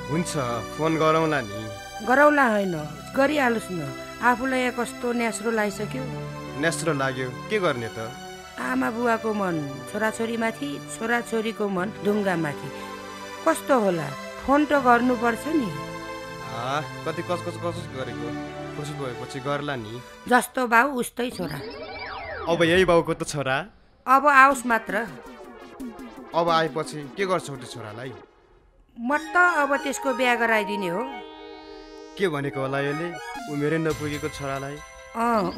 हुन्छ फोन गरौँला नि। गरौँला होइन, गरिहालोस् न। आफूलाई यहाँ कस्तो न्यास्रो लागिसक्यो। न्यास्रो लाग्यो के गर्ने त? आमा बुवाको मन छोराछोरीमाथि, छोराछोरीको मन ढुङ्गामाथि। कस्तो होला? फोन त गर्नुपर्छ नि। कति कसकस गरेको, फुर्सद भएपछि गर्ला नि। जस्तो बाउ उस्तै छोरा। अब यही बाउको त छोरा। अब आओस् मात्र। अब आएपछि के गर्छौ त्यो छोरालाई? म त अब त्यसको बिहा गराइदिने हो। के भनेको होला यसले? उमेरै नपुगेको छोरालाई?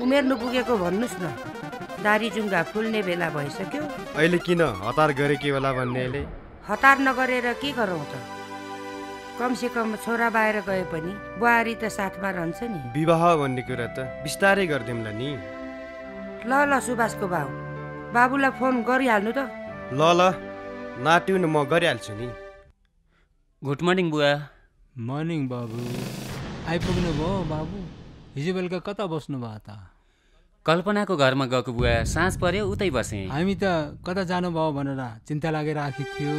उमेर नपुगेको भन्नुहोस् न। दारी जुङ्गा फुल्ने बेला भइसक्यो। अहिले किन हतार गरे के होला भन्ने यसले? हतार नगरेर के गरौँ त? कमसे कम छोरा बाहिर गए पनि बुहारी त साथमा रहन्छ नि। विवाह भन्ने कुरा त बिस्तारै गरिदिउँला नि। ल ल सुभाषको बाउ, बाबुलाई फोन गरिहाल्नु त। ल नाट्यु न, म गरिहाल्छु नि। गुड मर्निङ बुवा। मर्निङ बाबु। आइपुग्नु भयो बाबु? हिजो बेलुका कता बस्नु भयो त? कल्पनाको घरमा गएको बुवा, साँझ पर्यो उतै बसेँ। हामी त कता जानुभयो भनेर चिन्ता लागेर आएको थियो।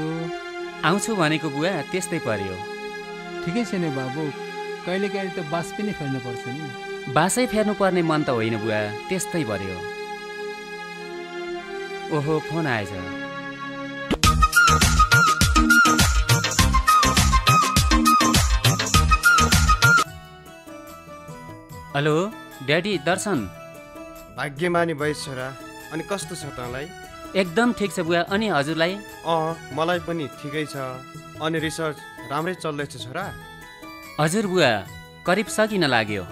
आउँछु भनेको बुवा, त्यस्तै पर्यो। ठिकै छ नि बाबु, कहिले कहिले त बास पनि फेर्नु पर्छ नि। बासै फेर्नु पर्ने मन त होइन बुवा, त्यस्तै पर्यो। ओहो फोन आएछ। हेलो ड्याडी, दर्शन। भाग्यमानी भएछ छोरा। अनि कस्तो छ तँलाई? एकदम ठिक छ बुवा। अनि हजुरलाई? मलाई पनि ठिकै छ। अनि रिसर्च राम्रै चल्दैछ छोरा? हजुर बुवा, करिब सकिन लाग्यो।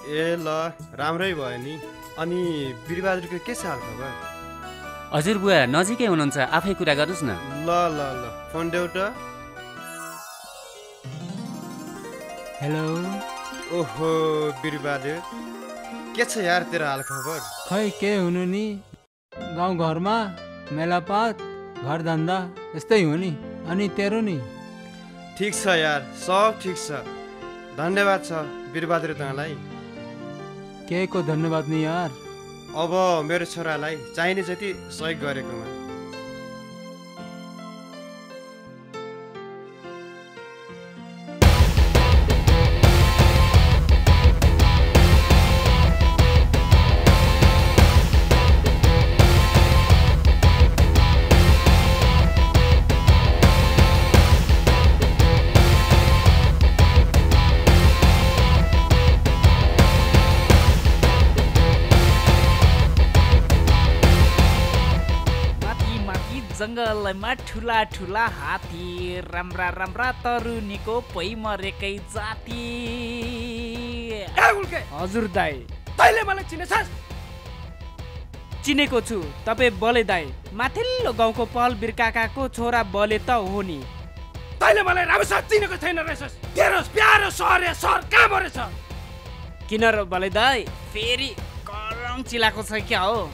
ए ल, राम्रै भयो नि। अनि वीरबहादुरको के छ हाल खबर? हजुर बुवा नजिकै हुनुहुन्छ, आफै कुरा गर्नुहोस् न। ल ल ल, फोन देऊ त। हेलो। ओहो वीरबहादुर, के छ यार तेरो हाल खबर? खै के हुनु नि, गाउँघरमा मेलापात, घर धन्दा यस्तै हो नि। अनि तेरो नि? ठिक छ यार, सब ठिक छ। धन्यवाद छ वीरबहादुर तँलाई। के को धन्यवाद नि यार? अब मेरो छोरालाई चाहिने जति सहयोग गरेकोमा। जङ्गलमा ठुला ठुला हात्ती, राम्रा राम्रा तरुनीको पै मरेकै जाति। हजुर दाइ, तैले मलाई चिनेछस्? चिनेको छु, तपाईँ बले दाइ, माथिल्लो गाउँको पहलवीर काकाको छोरा बले त हो नि। तैले मलाई राम्रोसँग चिनेको छैन रहेछस्। तेरो प्यारो सहर कहाँ मरेछ? किन र बले दाइ, फेरि करम चिलाएको छ क्या हो?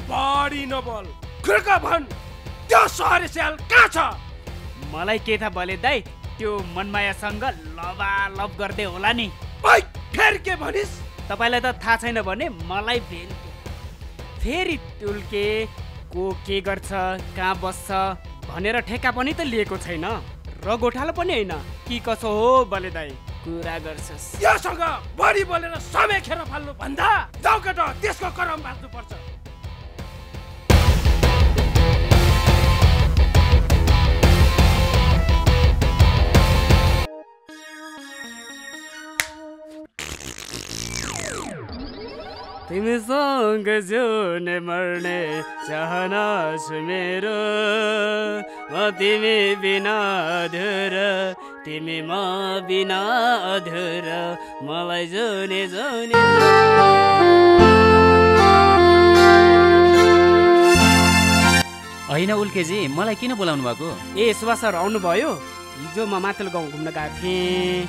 बढी नबोल, खुर्का भन्, त्यो सहरे स्याल कहाँ छ? मलाई के थाहा बले दाइ, त्यो मनमायासँग लबालब गर्दै होला नि। फेरि के भनिस्? तपाईँलाई त थाहा छैन भने मलाई फेरि तुल्के को के गर्छ, कहाँ बस्छ भनेर ठेक्का पनि त लिएको छैन र गोठालो पनि होइन कि कसो हो बले दाइ? कुरा गर्छस् योसँग बढी बोलेर समय खेर फाल्नु भन्दा जाउकेट त्यसको करम बाँच्नु पर्छ। तिमीसँग जिउने मर्ने चाहना छु मेरो, म तिमी बिना अधुरा, तिमी म बिना अधुरा, मलाई जुने जुने। होइन उल्केजी, मलाई किन बोलाउनु भएको? ए सुभाष सर आउनुभयो? हिजो म माथिल्लो गाउँ घुम्न गएको थिएँ,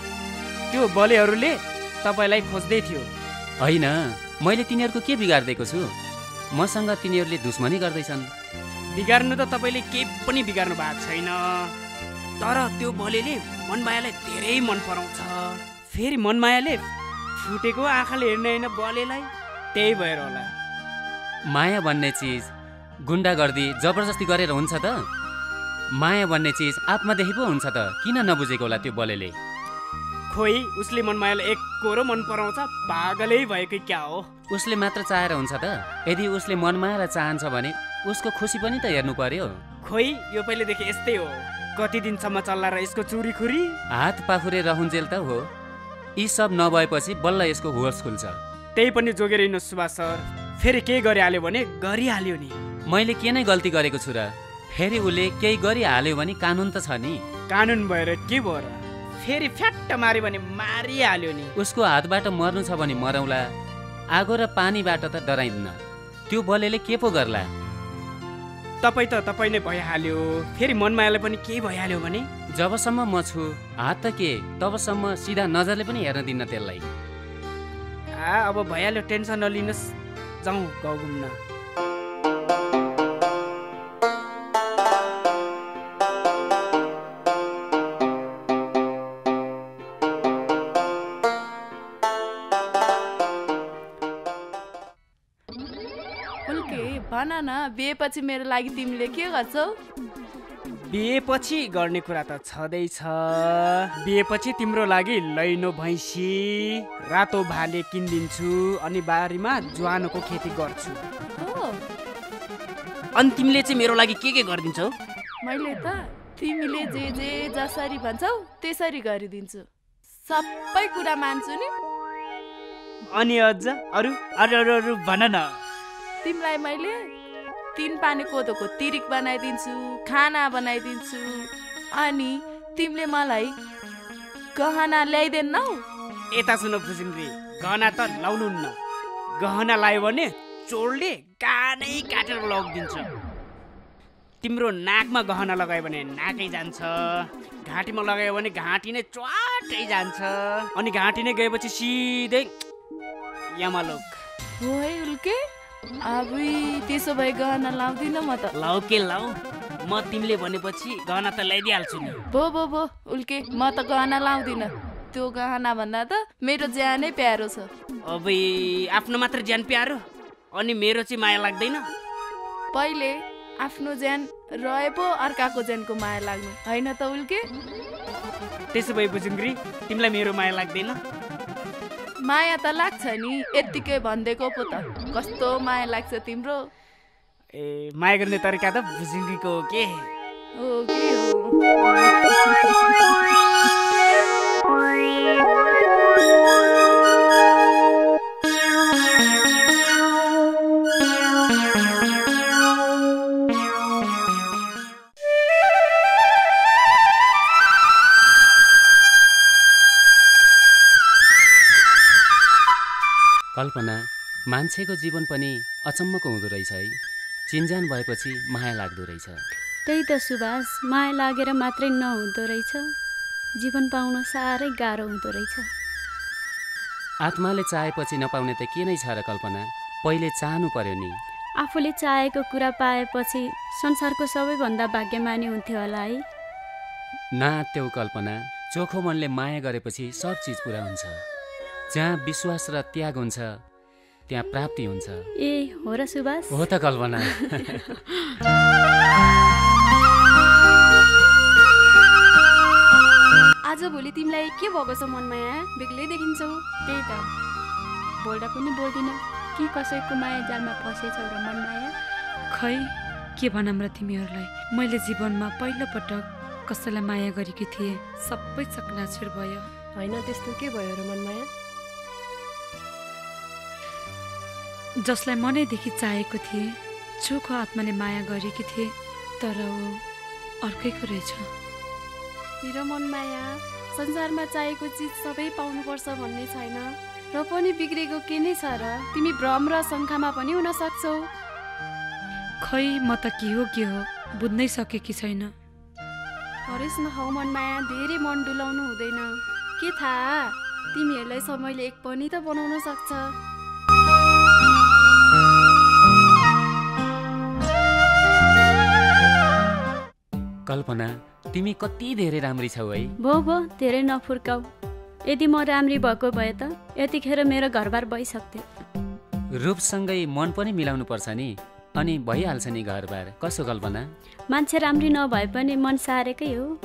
त्यो बलेहरूले तपाईँलाई खोज्दै थियो। होइन, मैले तिनीहरूको के बिगारिदिएको छु? मसँग तिनीहरूले दुश्मनी गर्दैछन्। बिगार्नु त तपाईँले केही पनि बिगार्नु भएको छैन, तर त्यो बलेले मनमायालाई धेरै मन पराउँछ। फेरि मनमायाले फुटेको आँखाले हेर्ने होइन बलेलाई, त्यही भएर होला। माया भन्ने चिज गुन्डागर्दी जबरजस्ती गरेर हुन्छ त? माया भन्ने चिज आत्मादेखि पो हुन्छ त, किन नबुझेको होला त्यो बलेले? खोइ उसले मनमायालाई एक कोरो मन पराउँछ, पागलै भएको क्या हो? उसले मात्र चाहेर हुन्छ त? यदि उसले मनमायालाई चाहन्छ भने उसको खुसी पनि त हेर्नु पर्यो। खोइ यो पहिलेदेखि यस्तै हो, कति दिनसम्म चल्ला र यसको चुरी खुरी? हात पाखुरे रहन्जेल त हो। यी सब नभएपछि बल्ल यसको होस खुल्छ। त्यही पनि जोगेर हिँड्नु सुभाष सर, फेरि केही गरिहाल्यो भने गरिहाल्यो नि। मैले के नै गल्ती गरेको छु र? फेरि उसले केही गरिहाल्यो भने कानुन त छ नि। कानुन भएर के भयो र? फेरि फ्याट्ट मार्यो भने मारिहाल्यो नि। उसको हातबाट मर्नु छ भने मरौला, आगो र पानीबाट त डराइन्न। त्यो बलेले के पो गर्ला? तपाईँ त तपाईँ नै भइहाल्यो, फेरि मनमायालाई पनि केही भइहाल्यो भने? जबसम्म म छु हात त के, तबसम्म सिधा नजरले पनि हेर्न दिन्न त्यसलाई। अब भइहाल्यो, टेन्सन नलिनुहोस्, जाउँ गाउँ घुम्न। भन न, बिहेपछि मेरो लागि तिमीले के गर्छौ? बिहेपछि गर्ने कुरा त छँदैछ। बिहेपछि तिम्रो लागि लैनो भैँसी, रातो भाले किनिदिन्छु, अनि बारीमा ज्वानोको खेती गर्छु। अनि तिमीले चाहिँ मेरो लागि के गरिदिन्छौ? मैले त तिमीले जे जे जसरी भन्छौ त्यसरी गरिदिन्छु, सबै कुरा मान्छु नि। अनि अझ अरू अरू अरू अरू भन न। तिमीलाई मैले 3 पानी कोदोको तिरिक बनाइदिन्छु, खाना बनाइदिन्छु, अनि तिमीले मलाई गहना ल्याइदिन्नौ? यता सुन फुसिङ्ग्री, गहना त लाउनुहुन्न। गहना लायो भने चोरले कानै काटेर लगिदिन्छ। तिम्रो नाकमा गहना लगायो भने नाकै जान्छ, घाँटीमा लगायो भने घाँटी नै च्वाटै जान्छ, अनि घाँटी नै गएपछि सिधै यमलोक। हो है उल्के, अब त्यसो भए गहना लाउँदिन म त। लाउ के लाउ, म तिमीले भनेपछि गहना त ल्याइदिइहाल्छु नि। भो उल्के, म त गहना लाउँदिन। त्यो गहना भन्दा त मेरो ज्यानै प्यारो छ। अब आफ्नो मात्र ज्यान प्यारो, अनि मेरो चाहिँ माया लाग्दैन? पहिले आफ्नो ज्यान रहे पो अर्काको ज्यानको माया लाग्नु, होइन त उल्के? त्यसो भए बुजुङ्ग्री, तिमीलाई मेरो माया लाग्दैन? माया त लाग्छ नि, यत्तिकै भनिदिएको पो त। कस्तो माया लाग्छ तिम्रो? ए, माया गर्ने तरिका त बुजुङ्ग्रीको हो के? हो के हो? कल्पना, मान्छेको जीवन पनि अचम्मको हुँदो रहेछ है। चिन्जान भएपछि माया लाग्दो रहेछ। त्यही त सुभाष, माया लागेर मात्रै नहुँदो रहेछ, जीवन पाउन साह्रै गाह्रो हुँदो रहेछ। आत्माले चाहेपछि नपाउने त के नै छ र कल्पना? पहिले चाहनु पर्यो नि। आफूले चाहेको कुरा पाएपछि संसारको सबैभन्दा भाग्यमानी हुन्थ्यो होला है। नात्यौ कल्पना, चोखो मनले माया गरेपछि सब चिज पुरा हुन्छ। जहाँ विश्वास र त्याग हुन्छ त्यहाँ प्राप्ति हुन्छ। ए हो र सुभाष? हो त कल्पना। आज भोलि तिमीलाई के भएको छ मनमाया? बेग्लै देखिन्छौ। त्यही त, बोल्दा पनि बोल्दिन कि कसैको माया जालमा फसेछौ र मनमाया? खै के भनौँ र तिमीहरूलाई, मैले जीवनमा पहिलोपटक कसैलाई माया गरेकी थिएँ, सबै चकनाचुर भयो। होइन त्यस्तो के भयो र मनमाया? जसलाई मनैदेखि चाहेको थिएँ, चोखो आत्माले माया गरेकी थिएँ, तर ऊ अर्कैको रहेछ। मेरो मन माया, संसारमा चाहेको चिज सबै पाउनुपर्छ भन्ने छैन र पनि बिग्रेको के नै छ र? तिमी भ्रम र शङ्कामा पनि हुन सक्छौ। खै म त के हो बुझ्नै सकेकी छैन। हरेस नहौ मन माया, धेरै मन डुलाउनु हुँदैन। के थाहा, तिमीहरूलाई समयले एक पनि त बनाउन सक्छ। कल्पना, तिमी कति धेरै राम्री छौ है। भो धेरै नफुर्काऊ। यदि म राम्री भएको भए त यतिखेर मेरो घरबार भइसक्थ्यो। रूपसँगै मन पनि मिलाउनु पर्छ नि, अनि भइहाल्छ नि घरबार। कसो कल्पना? मान्छे राम्री नभए पनि मन सारेकै हो।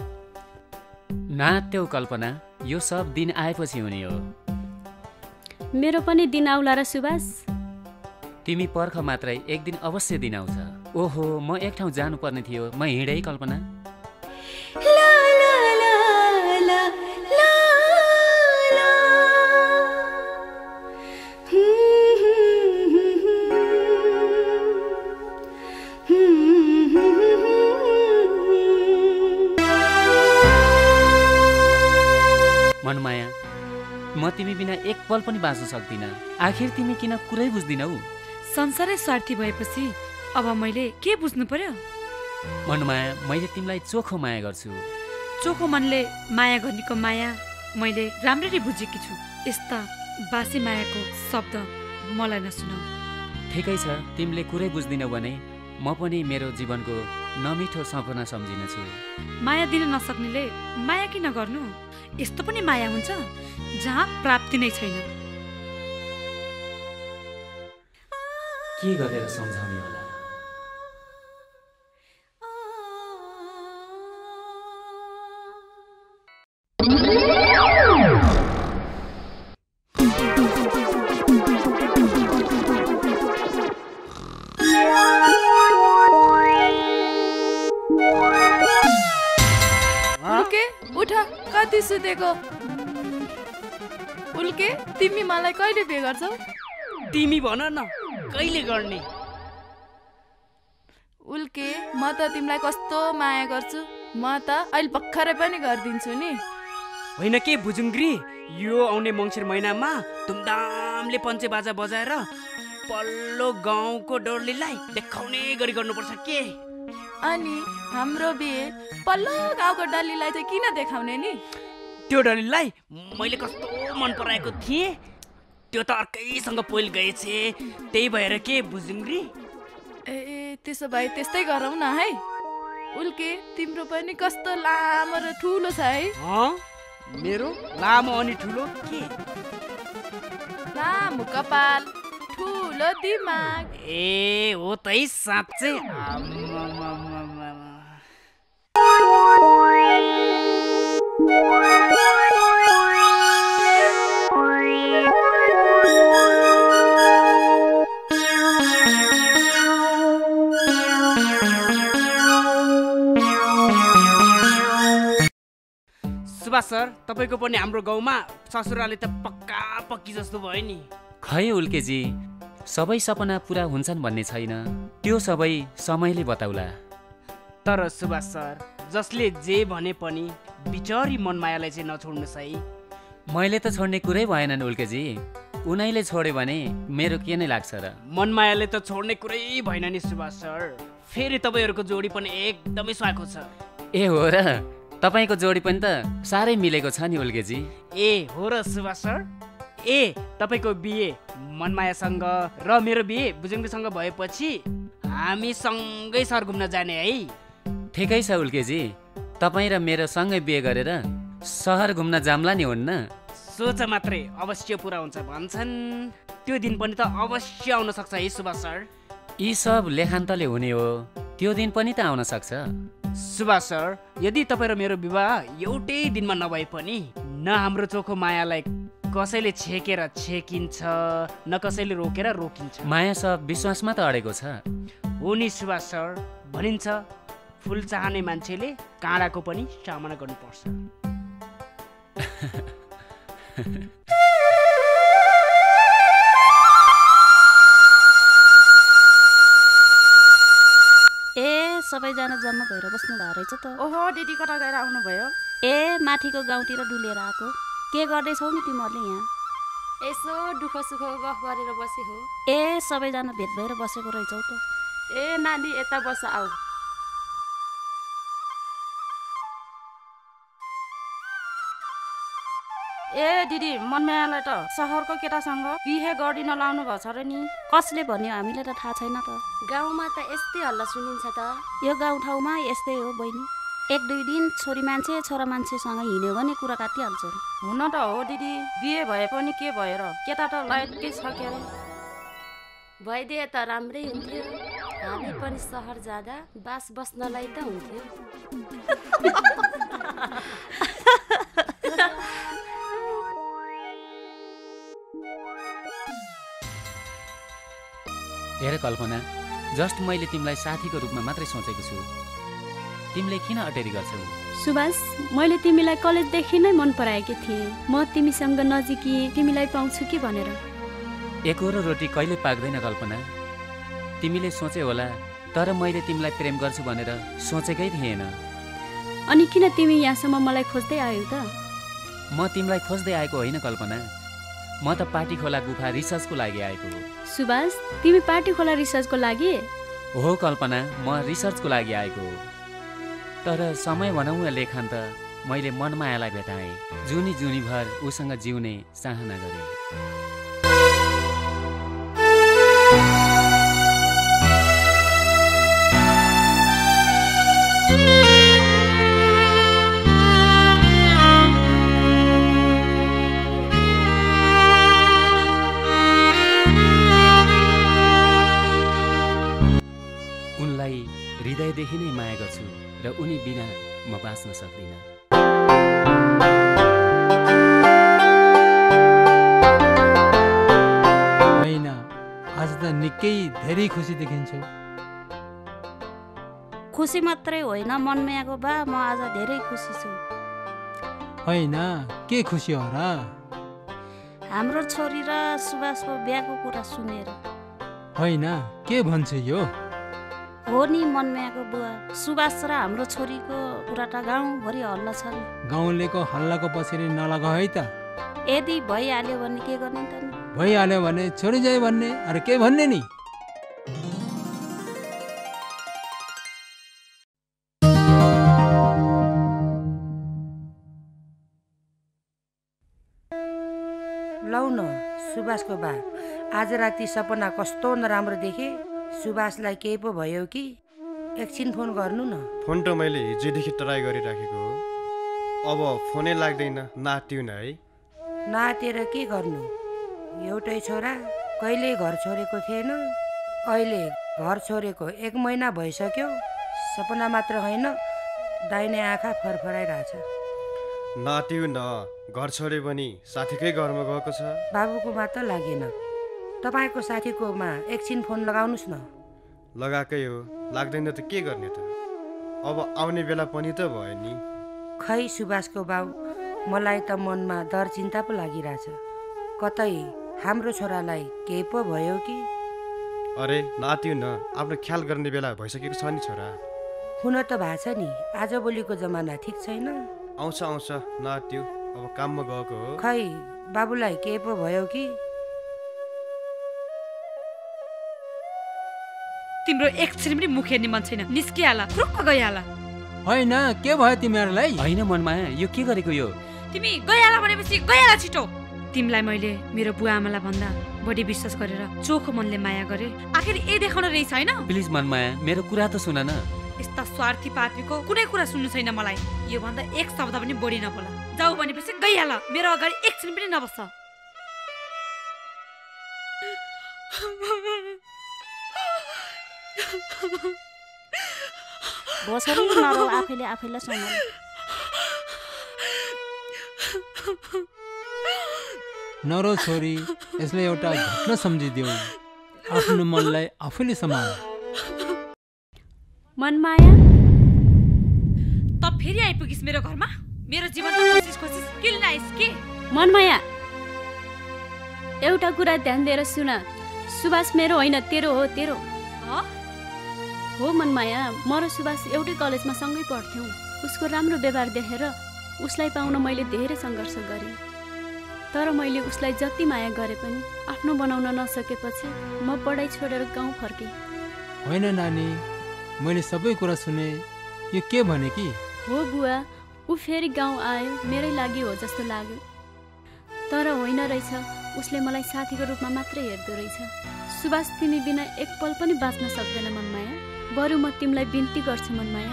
नात्यौ कल्पना, यो सब दिन आएपछि हुने हो। मेरो पनि दिन आउला र सुभाष? तिमी पर्ख मात्रै, एक दिन अवश्य दिन आउँछ। ओहो, म एक ठाउँ जानुपर्ने थियो, म हिँडै कल्पना। मनमाया, म तिमी बिना एक पल पनि बाँच्न सक्दिनँ। आखिर तिमी किन कुरै बुझ्दिनौ? संसारै स्वार्थी भएपछि अब मैले के बुझ्नु पर्यो? मनमाया, मैले तिमीलाई चोखो माया गर्छु। चोखो मनले माया गर्नेको माया मैले राम्ररी बुझेकी छु। यस्ता बासी मायाको शब्द मलाई नसुनाऊ। ठिकै छ, तिमीले कुरै बुझ्दिनौ भने म पनि मेरो जीवनको नमिठो सपना सम्झिनेछु। माया दिन नसक्नेले माया किन गर्नु? यस्तो पनि माया हुन्छ जहाँ प्राप्ति नै छैन। के गरेर सम्झाउने होला? उठा, कति सुतेको? उल्के, तिमी मलाई कहिले बिहे गर्छौ? तिमी भन न, कहिले गर्ने? उल्के, म त तिमीलाई कस्तो माया गर्छु, म त अहिले भर्खरै पनि गरिदिन्छु नि। होइन के भुजुङ्ग्री, यो आउने मङ्सिर महिनामा धुमधामले पञ्चे बाजा बजाएर पल्लो गाउँको डोलीलाई देखाउने गरी गर्नुपर्छ के? अनि हाम्रो बिहे पल्लो गाउँको डलीलाई चाहिँ किन देखाउने नि? त्यो डलीलाई मैले कस्तो मन पराएको थिएँ, त्यो त अर्कैसँग पोइल गएछ। त्यही भएर के भुजुङ्ग्री? ए त्यसो भए त्यस्तै गरौँ न है। उल्के, तिम्रो पनि कस्तो लामो र ठुलो छ है। मेरो लामो अनि ठुलो के? लामो कपाल, ठुलो दिमाग। ए हो त है साँच्चै। सुभाष सर, तपाईँको पनि हाम्रो गाउँमा ससुराले त पक्का पक्की जस्तो भयो नि। खै उल्केजी, सबै सपना पुरा हुन्छन् भन्ने छैन, त्यो सबै समयले बताउला। तर सुभाष सर, जसले जे भने पनि बिचरी मनमायालाई चाहिँ नछोड्नुहोस् है। मैले त छोड्ने कुरै भएनन् उल्केजी, उनीले छोड्यो भने मेरो के नै लाग्छ र? मनमायाले त छोड्ने कुरै भएन नि सुभाष सर। फेरि तपाईँहरूको जोडी पनि एकदमै स्वाको छ। ए हो र, तपाईँको जोडी पनि त साह्रै मिलेको छ नि उल्केजी। ए हो र सुभाष सर। ए तपाईँको बिहे मनमायासँग र मेरो बिहे भुजुङ्ग्रीसँग भएपछि हामी सँगै सहर घुम्न जाने है। ठिकै छ उल्केजी, तपाईँ र मेरो सँगै बिहे गरेर सहर घुम्न जाम्ला नि हुन्न? सोच मात्रै अवश्य पुरा हुन्छ भन्छन्, त्यो दिन पनि त अवश्य आउन सक्छ है सुभाष सर। यी सब लेखान्तले हुने हो, त्यो दिन पनि त आउन सक्छ। सुभाष सर, यदि तपाईँ र मेरो विवाह एउटै दिनमा नभए पनि न हाम्रो चोखो मायालाई कसैले छेकेर छेकिन्छ, न कसैले रोकेर रोकिन्छ। माया सब विश्वासमा त अडेको छ। हो नि सुभाष सर, भनिन्छ फुल चाहने मान्छेले काँडाको पनि सामना गर्नुपर्छ। सबैजना जम्मा भएर बस्नु भएको रहेछ त। ओहो दिदी कता गएर आउनुभयो? ए माथिको गाउँतिर डुलेर आएको। के गर्दैछौ नि तिमीहरूले यहाँ? यसो दुःख सुख गफ गरेर बसे हो। ए सबैजना भेट भएर बसेको रहेछौ त। ए नानी यता बस आऊ। ए दिदी मनमायालाई त सहरको केटासँग बिहे गरिन लाउनु भएको छ र नि। कसले भन्यो? हामीलाई त थाहा छैन त। गाउँमा त यस्तै हल्ला सुनिन्छ त। यो गाउँठाउँमा यस्तै हो बहिनी। 1-2 दिन छोरी मान्छे छोरा मान्छेसँग हिँड्यो भने कुरा काटिहाल्छन्। हुन त हो दिदी, बिहे भए पनि के भयो र, केटा त लायकै छ के अरे। भइदिए त राम्रै हुन्थ्यो। हामी पनि सहर जाँदा बास बस्नलाई त हुन्थ्यो। हेर कल्पना, जस्ट मैले तिमीलाई साथीको रूपमा मात्रै सोचेको छु। तिमीले किन अटेरी गर्छौ? सुभाष, मैले तिमीलाई कलेजदेखि नै मन पराएकी थिएँ। म तिमीसँग नजिकिए तिमीलाई पाउँछु कि भनेर। एकहोरो रोटी कहिले पाक्दैन कल्पना। तिमीले सोचे होला, तर मैले तिमीलाई प्रेम गर्छु भनेर सोचेकै थिएन। अनि किन तिमी यहाँसम्म मलाई खोज्दै आयौ त? म तिमीलाई खोज्दै आएको होइन कल्पना। म त पाटी खोला गुफा रिसर्चको लागि आएको हो। सुभाष, तिमी पाटी खोला रिसर्चको लागि? हो कल्पना, म रिसर्चको लागि आएको हो। तर समय भनौँ या लेखन त मैले मनमायालाई भेटाएँ। जुनी भर उसँग जिउने चाहना गरेँ। उनलाई हृदयदेखि नै माया गर्छु र उनी बिना म बाँच्न सक्दिनँ। होइन, आज त निकै धेरै खुसी देखिन्छौ। खुसी मात्रै होइन मनमायाको बा, म आज धेरै खुसी छु। होइन, के खुसी हो र? हाम्रो छोरी र सुभाषको बिहाको कुरा सुनेर। होइन, के भन्छ यो? हो नि मनमायाको बुवा, सुभाष र हाम्रो छोरीको कुरा त गाउँभरि हल्ला छ। गाउँलेको हल्लाको पछाडि नलगा है त। यदि भइहाल्यो भने के गर्ने त? भइहाल्यो भने छोरी जाए भन्ने, अरे के भन्ने नि? लौ न सुभाषको बा, आज राति सपना कस्तो नराम्रो देखे। सुभाषलाई केही पो भयो कि? एकछिन फोन गर्नु न। फोन त मैले हिजोदेखि ट्राई गरिराखेको हो। अब फोनै लाग्दैन, नाट्यो न है। नाटेर के गर्नु? एउटै छोरा, कहिले घर छोडेको थिएन, अहिले घर छोडेको 1 महिना भइसक्यो। सपना मात्र होइन, दाहिने आँखा फरफराइरहेछ। नाट्यो न, घर छोडे पनि साथीकै घरमा गएको छ। बाबुकोमा त लागेन, तपाईँको साथीकोमा एकछिन फोन लगाउनुहोस् न। लगाएकै हो, लाग्दैन त के गर्ने त? अब आउने बेला पनि त भयो नि। खै सुभाषको बाउ, मलाई त मनमा डर चिन्ता पो लागिरहेछ। कतै हाम्रो छोरालाई केही पो भयो कि? अरे नाट्यो न, आफ्नो ख्याल गर्ने बेला भइसकेको छ नि छोरा। हुन त भएको छ नि, आजभोलिको जमाना ठिक छैन। आउँछ नाट्यो, अब काममा गएको हो। खै बाबुलाई केही पो भयो कि? तिम्रो एकछिन पनि मुख हेर्ने मन छैन, निस्किहाल, फुरुक्क गइहाल। होइन, के भयो तिमीहरूलाई? होइन मनमाया, यो के गरेको यो? तिमी गइहाल भनेपछि गइहाल छिटो। तिमीलाई मैले मेरो बुवा आमालाई भन्दा बढी विश्वास गरेर चोखो मनले माया गरे। आखिर यही देखाउन रहेछ होइन? प्लिज मनमाया, मेरो कुरा त सुन न। यस्ता स्वार्थी पापीको कुनै कुरा सुन्नु छैन मलाई। यो भन्दा एक शब्द पनि बढी नबोला। जाऊ भनेपछि गइहाल, मेरो अगाडि एकछिन पनि नबस्छ। बसरी नरौ, आफैले आफैलाई सम्हाल। नरो छोरी, यसलाई एउटा घटना सम्झिदेऊ। आफ्नो मनलाई आफैले सम्हाल। मनमाया, त फेरि आइपुगिस् मेरो घरमा। मेरो जीवन त कोसिस किन आइस् के? मनमाया, एउटा कुरा ध्यान दिएर सुन। सुभाष मेरो होइन, तेरो हो, तेरो। हो मनमाया, म र सुभाष एउटै कलेजमा सँगै पढ्थ्यौँ। उसको राम्रो व्यवहार देखेर उसलाई पाउन मैले धेरै सङ्घर्ष गरेँ। तर मैले उसलाई जति माया गरे पनि आफ्नो बनाउन नसकेपछि म पढाइ छोडेर गाउँ फर्केँ। होइन नानी, मैले सबै कुरा सुने। यो के भने कि? हो बुवा, ऊ फेरि गाउँ आयो, मेरै लागि हो जस्तो लाग्यो। तर होइन रहेछ, उसले मलाई साथीको रूपमा मात्रै हेर्दो रहेछ। सुभाष, तिमी बिना एक पल पनि बाँच्न सक्दैन मनमाया। बरु म तिमीलाई बिन्ती गर्छु मनमाया,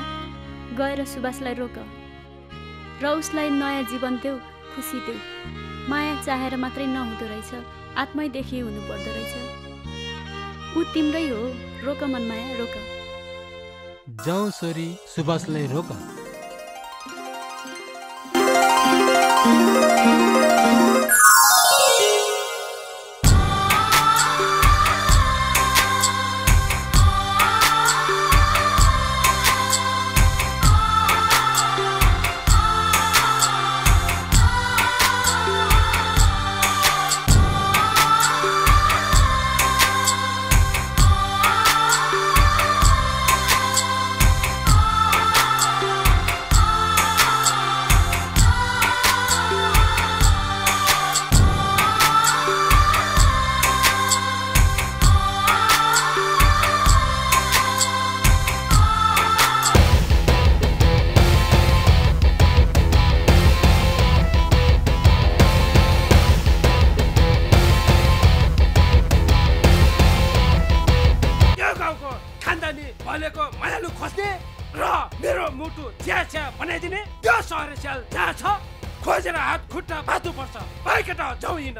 गएर सुभाषलाई रोक र उसलाई नयाँ जीवन देऊ, खुसी देऊ। माया चाहेर मात्रै नहुँदो रहेछ, आत्मैदेखि हुनुपर्दो रहेछ। ऊ तिम्रै हो, रोक मनमाया, रोक। जाऊ छोरी, सुभाषलाई रोक। बनाइदिने त्यो सहर स्याल जहाँ छ खोजेर हात खुट्टा बाँध्नु पर्छ। भाइ केटा जाउँ हिँड।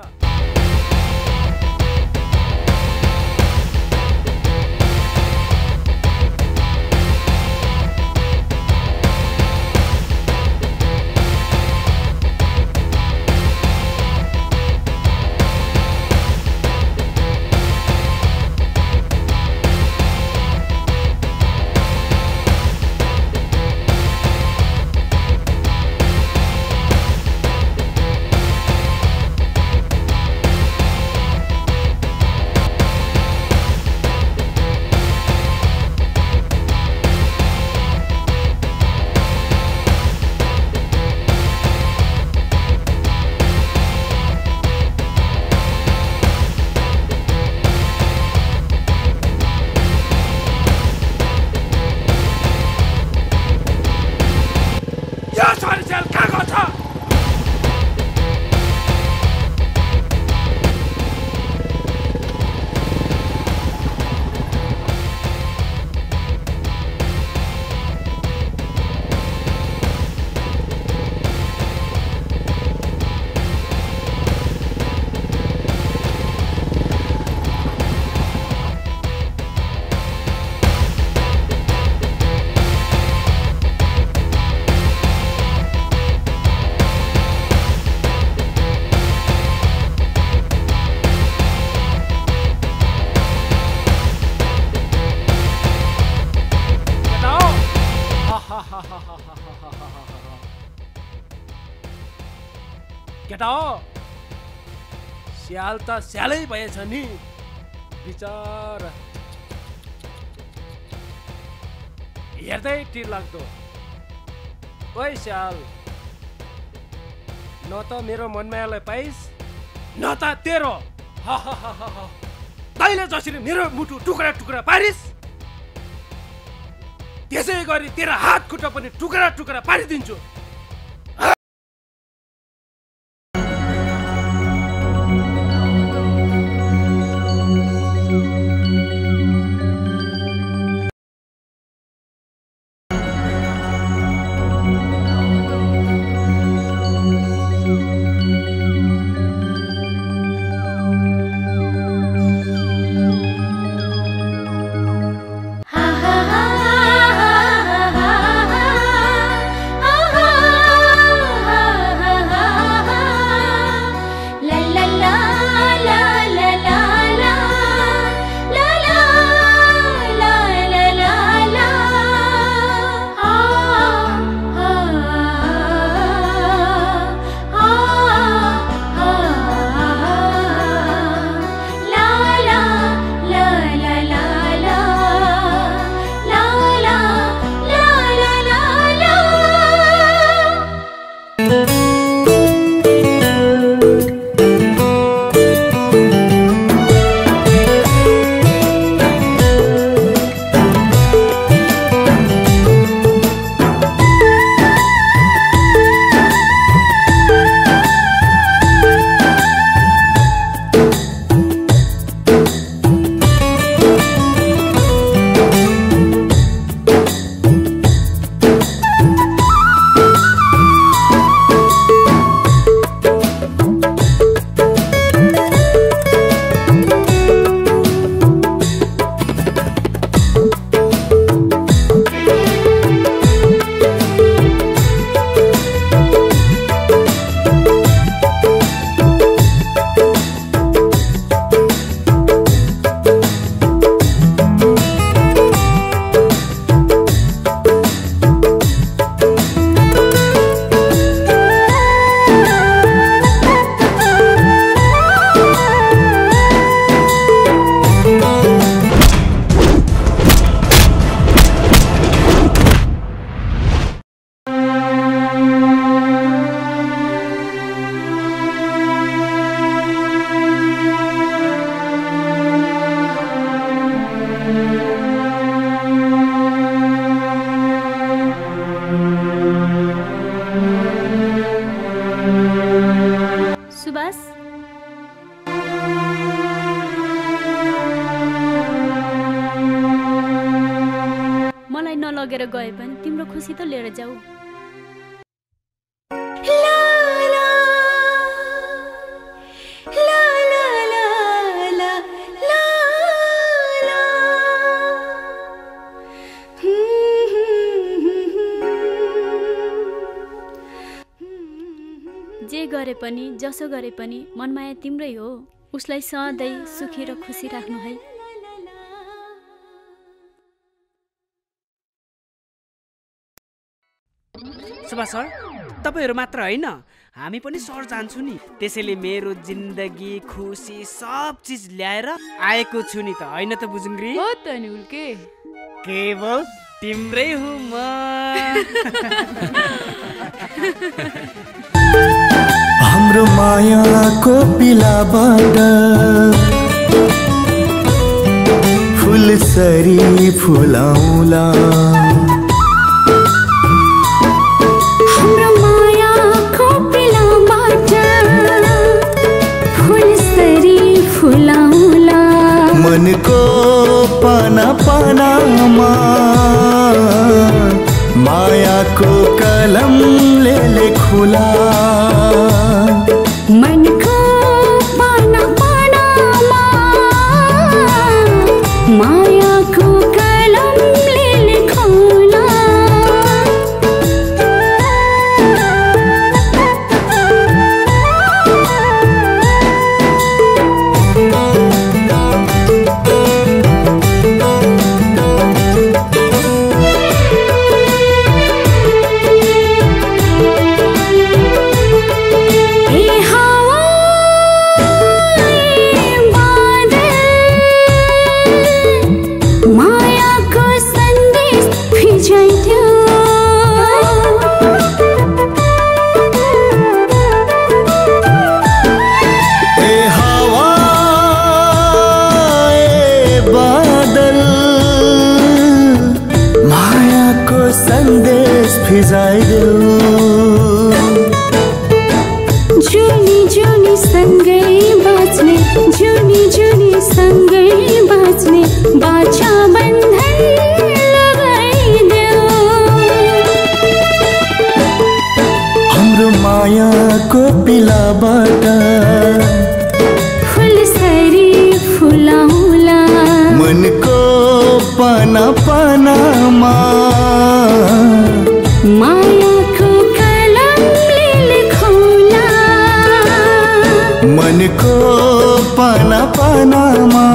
केटा स्याल त स्यालै भएछ नि बिचारा, हेर्दै टिर लाग्दो। ओइ स्याल, न त मेरो मनमायालाई पाइस् न त तेरो। तैँले जसरी मेरो मुटु टुक्रा टुक्रा पारिस् त्यसै गरी तेरो हात खुट्टा पनि टुक्रा टुक्रा पारिदिन्छु। ha ha मलाई नलगेर गए पनि तिम्रो खुसी त लिएर जाऊ। जे गरे पनि जसो गरे पनि मनमाया तिम्रै हो। उसलाई सधैँ सुखी र खुसी राख्नु है। सुभाष सर, तपाईँहरू मात्र होइन, हामी पनि सर जान्छु नि। त्यसैले मेरो जिन्दगी खुसी सब चिज ल्याएर आएको छु नि त, होइन त बुजुङ्ग्री? हो त नि उल्के, केवल तिम्रै हुँ म। हाम्रो मायाको पिलाबाट फुलसरी फुलाउला, हाम्रो मायाको पिलाबाट फुलसरी फुलाउला, मनको पाना पानामा मायाको कलमले लेखुला, मनको पाना पानामा मायाको कलमले लेखौला। जुनी जुनी सँगै बाँच्ने, जुनी जुनी सँगै बाँच्ने बाछा बन्धन लगाइदेऊ। हाम्रो मायाको पिलाबाट फुलसरी फुलाउला, मनको पाना पानामा मायाको कलमले लेखौला, मनको पाना पानामा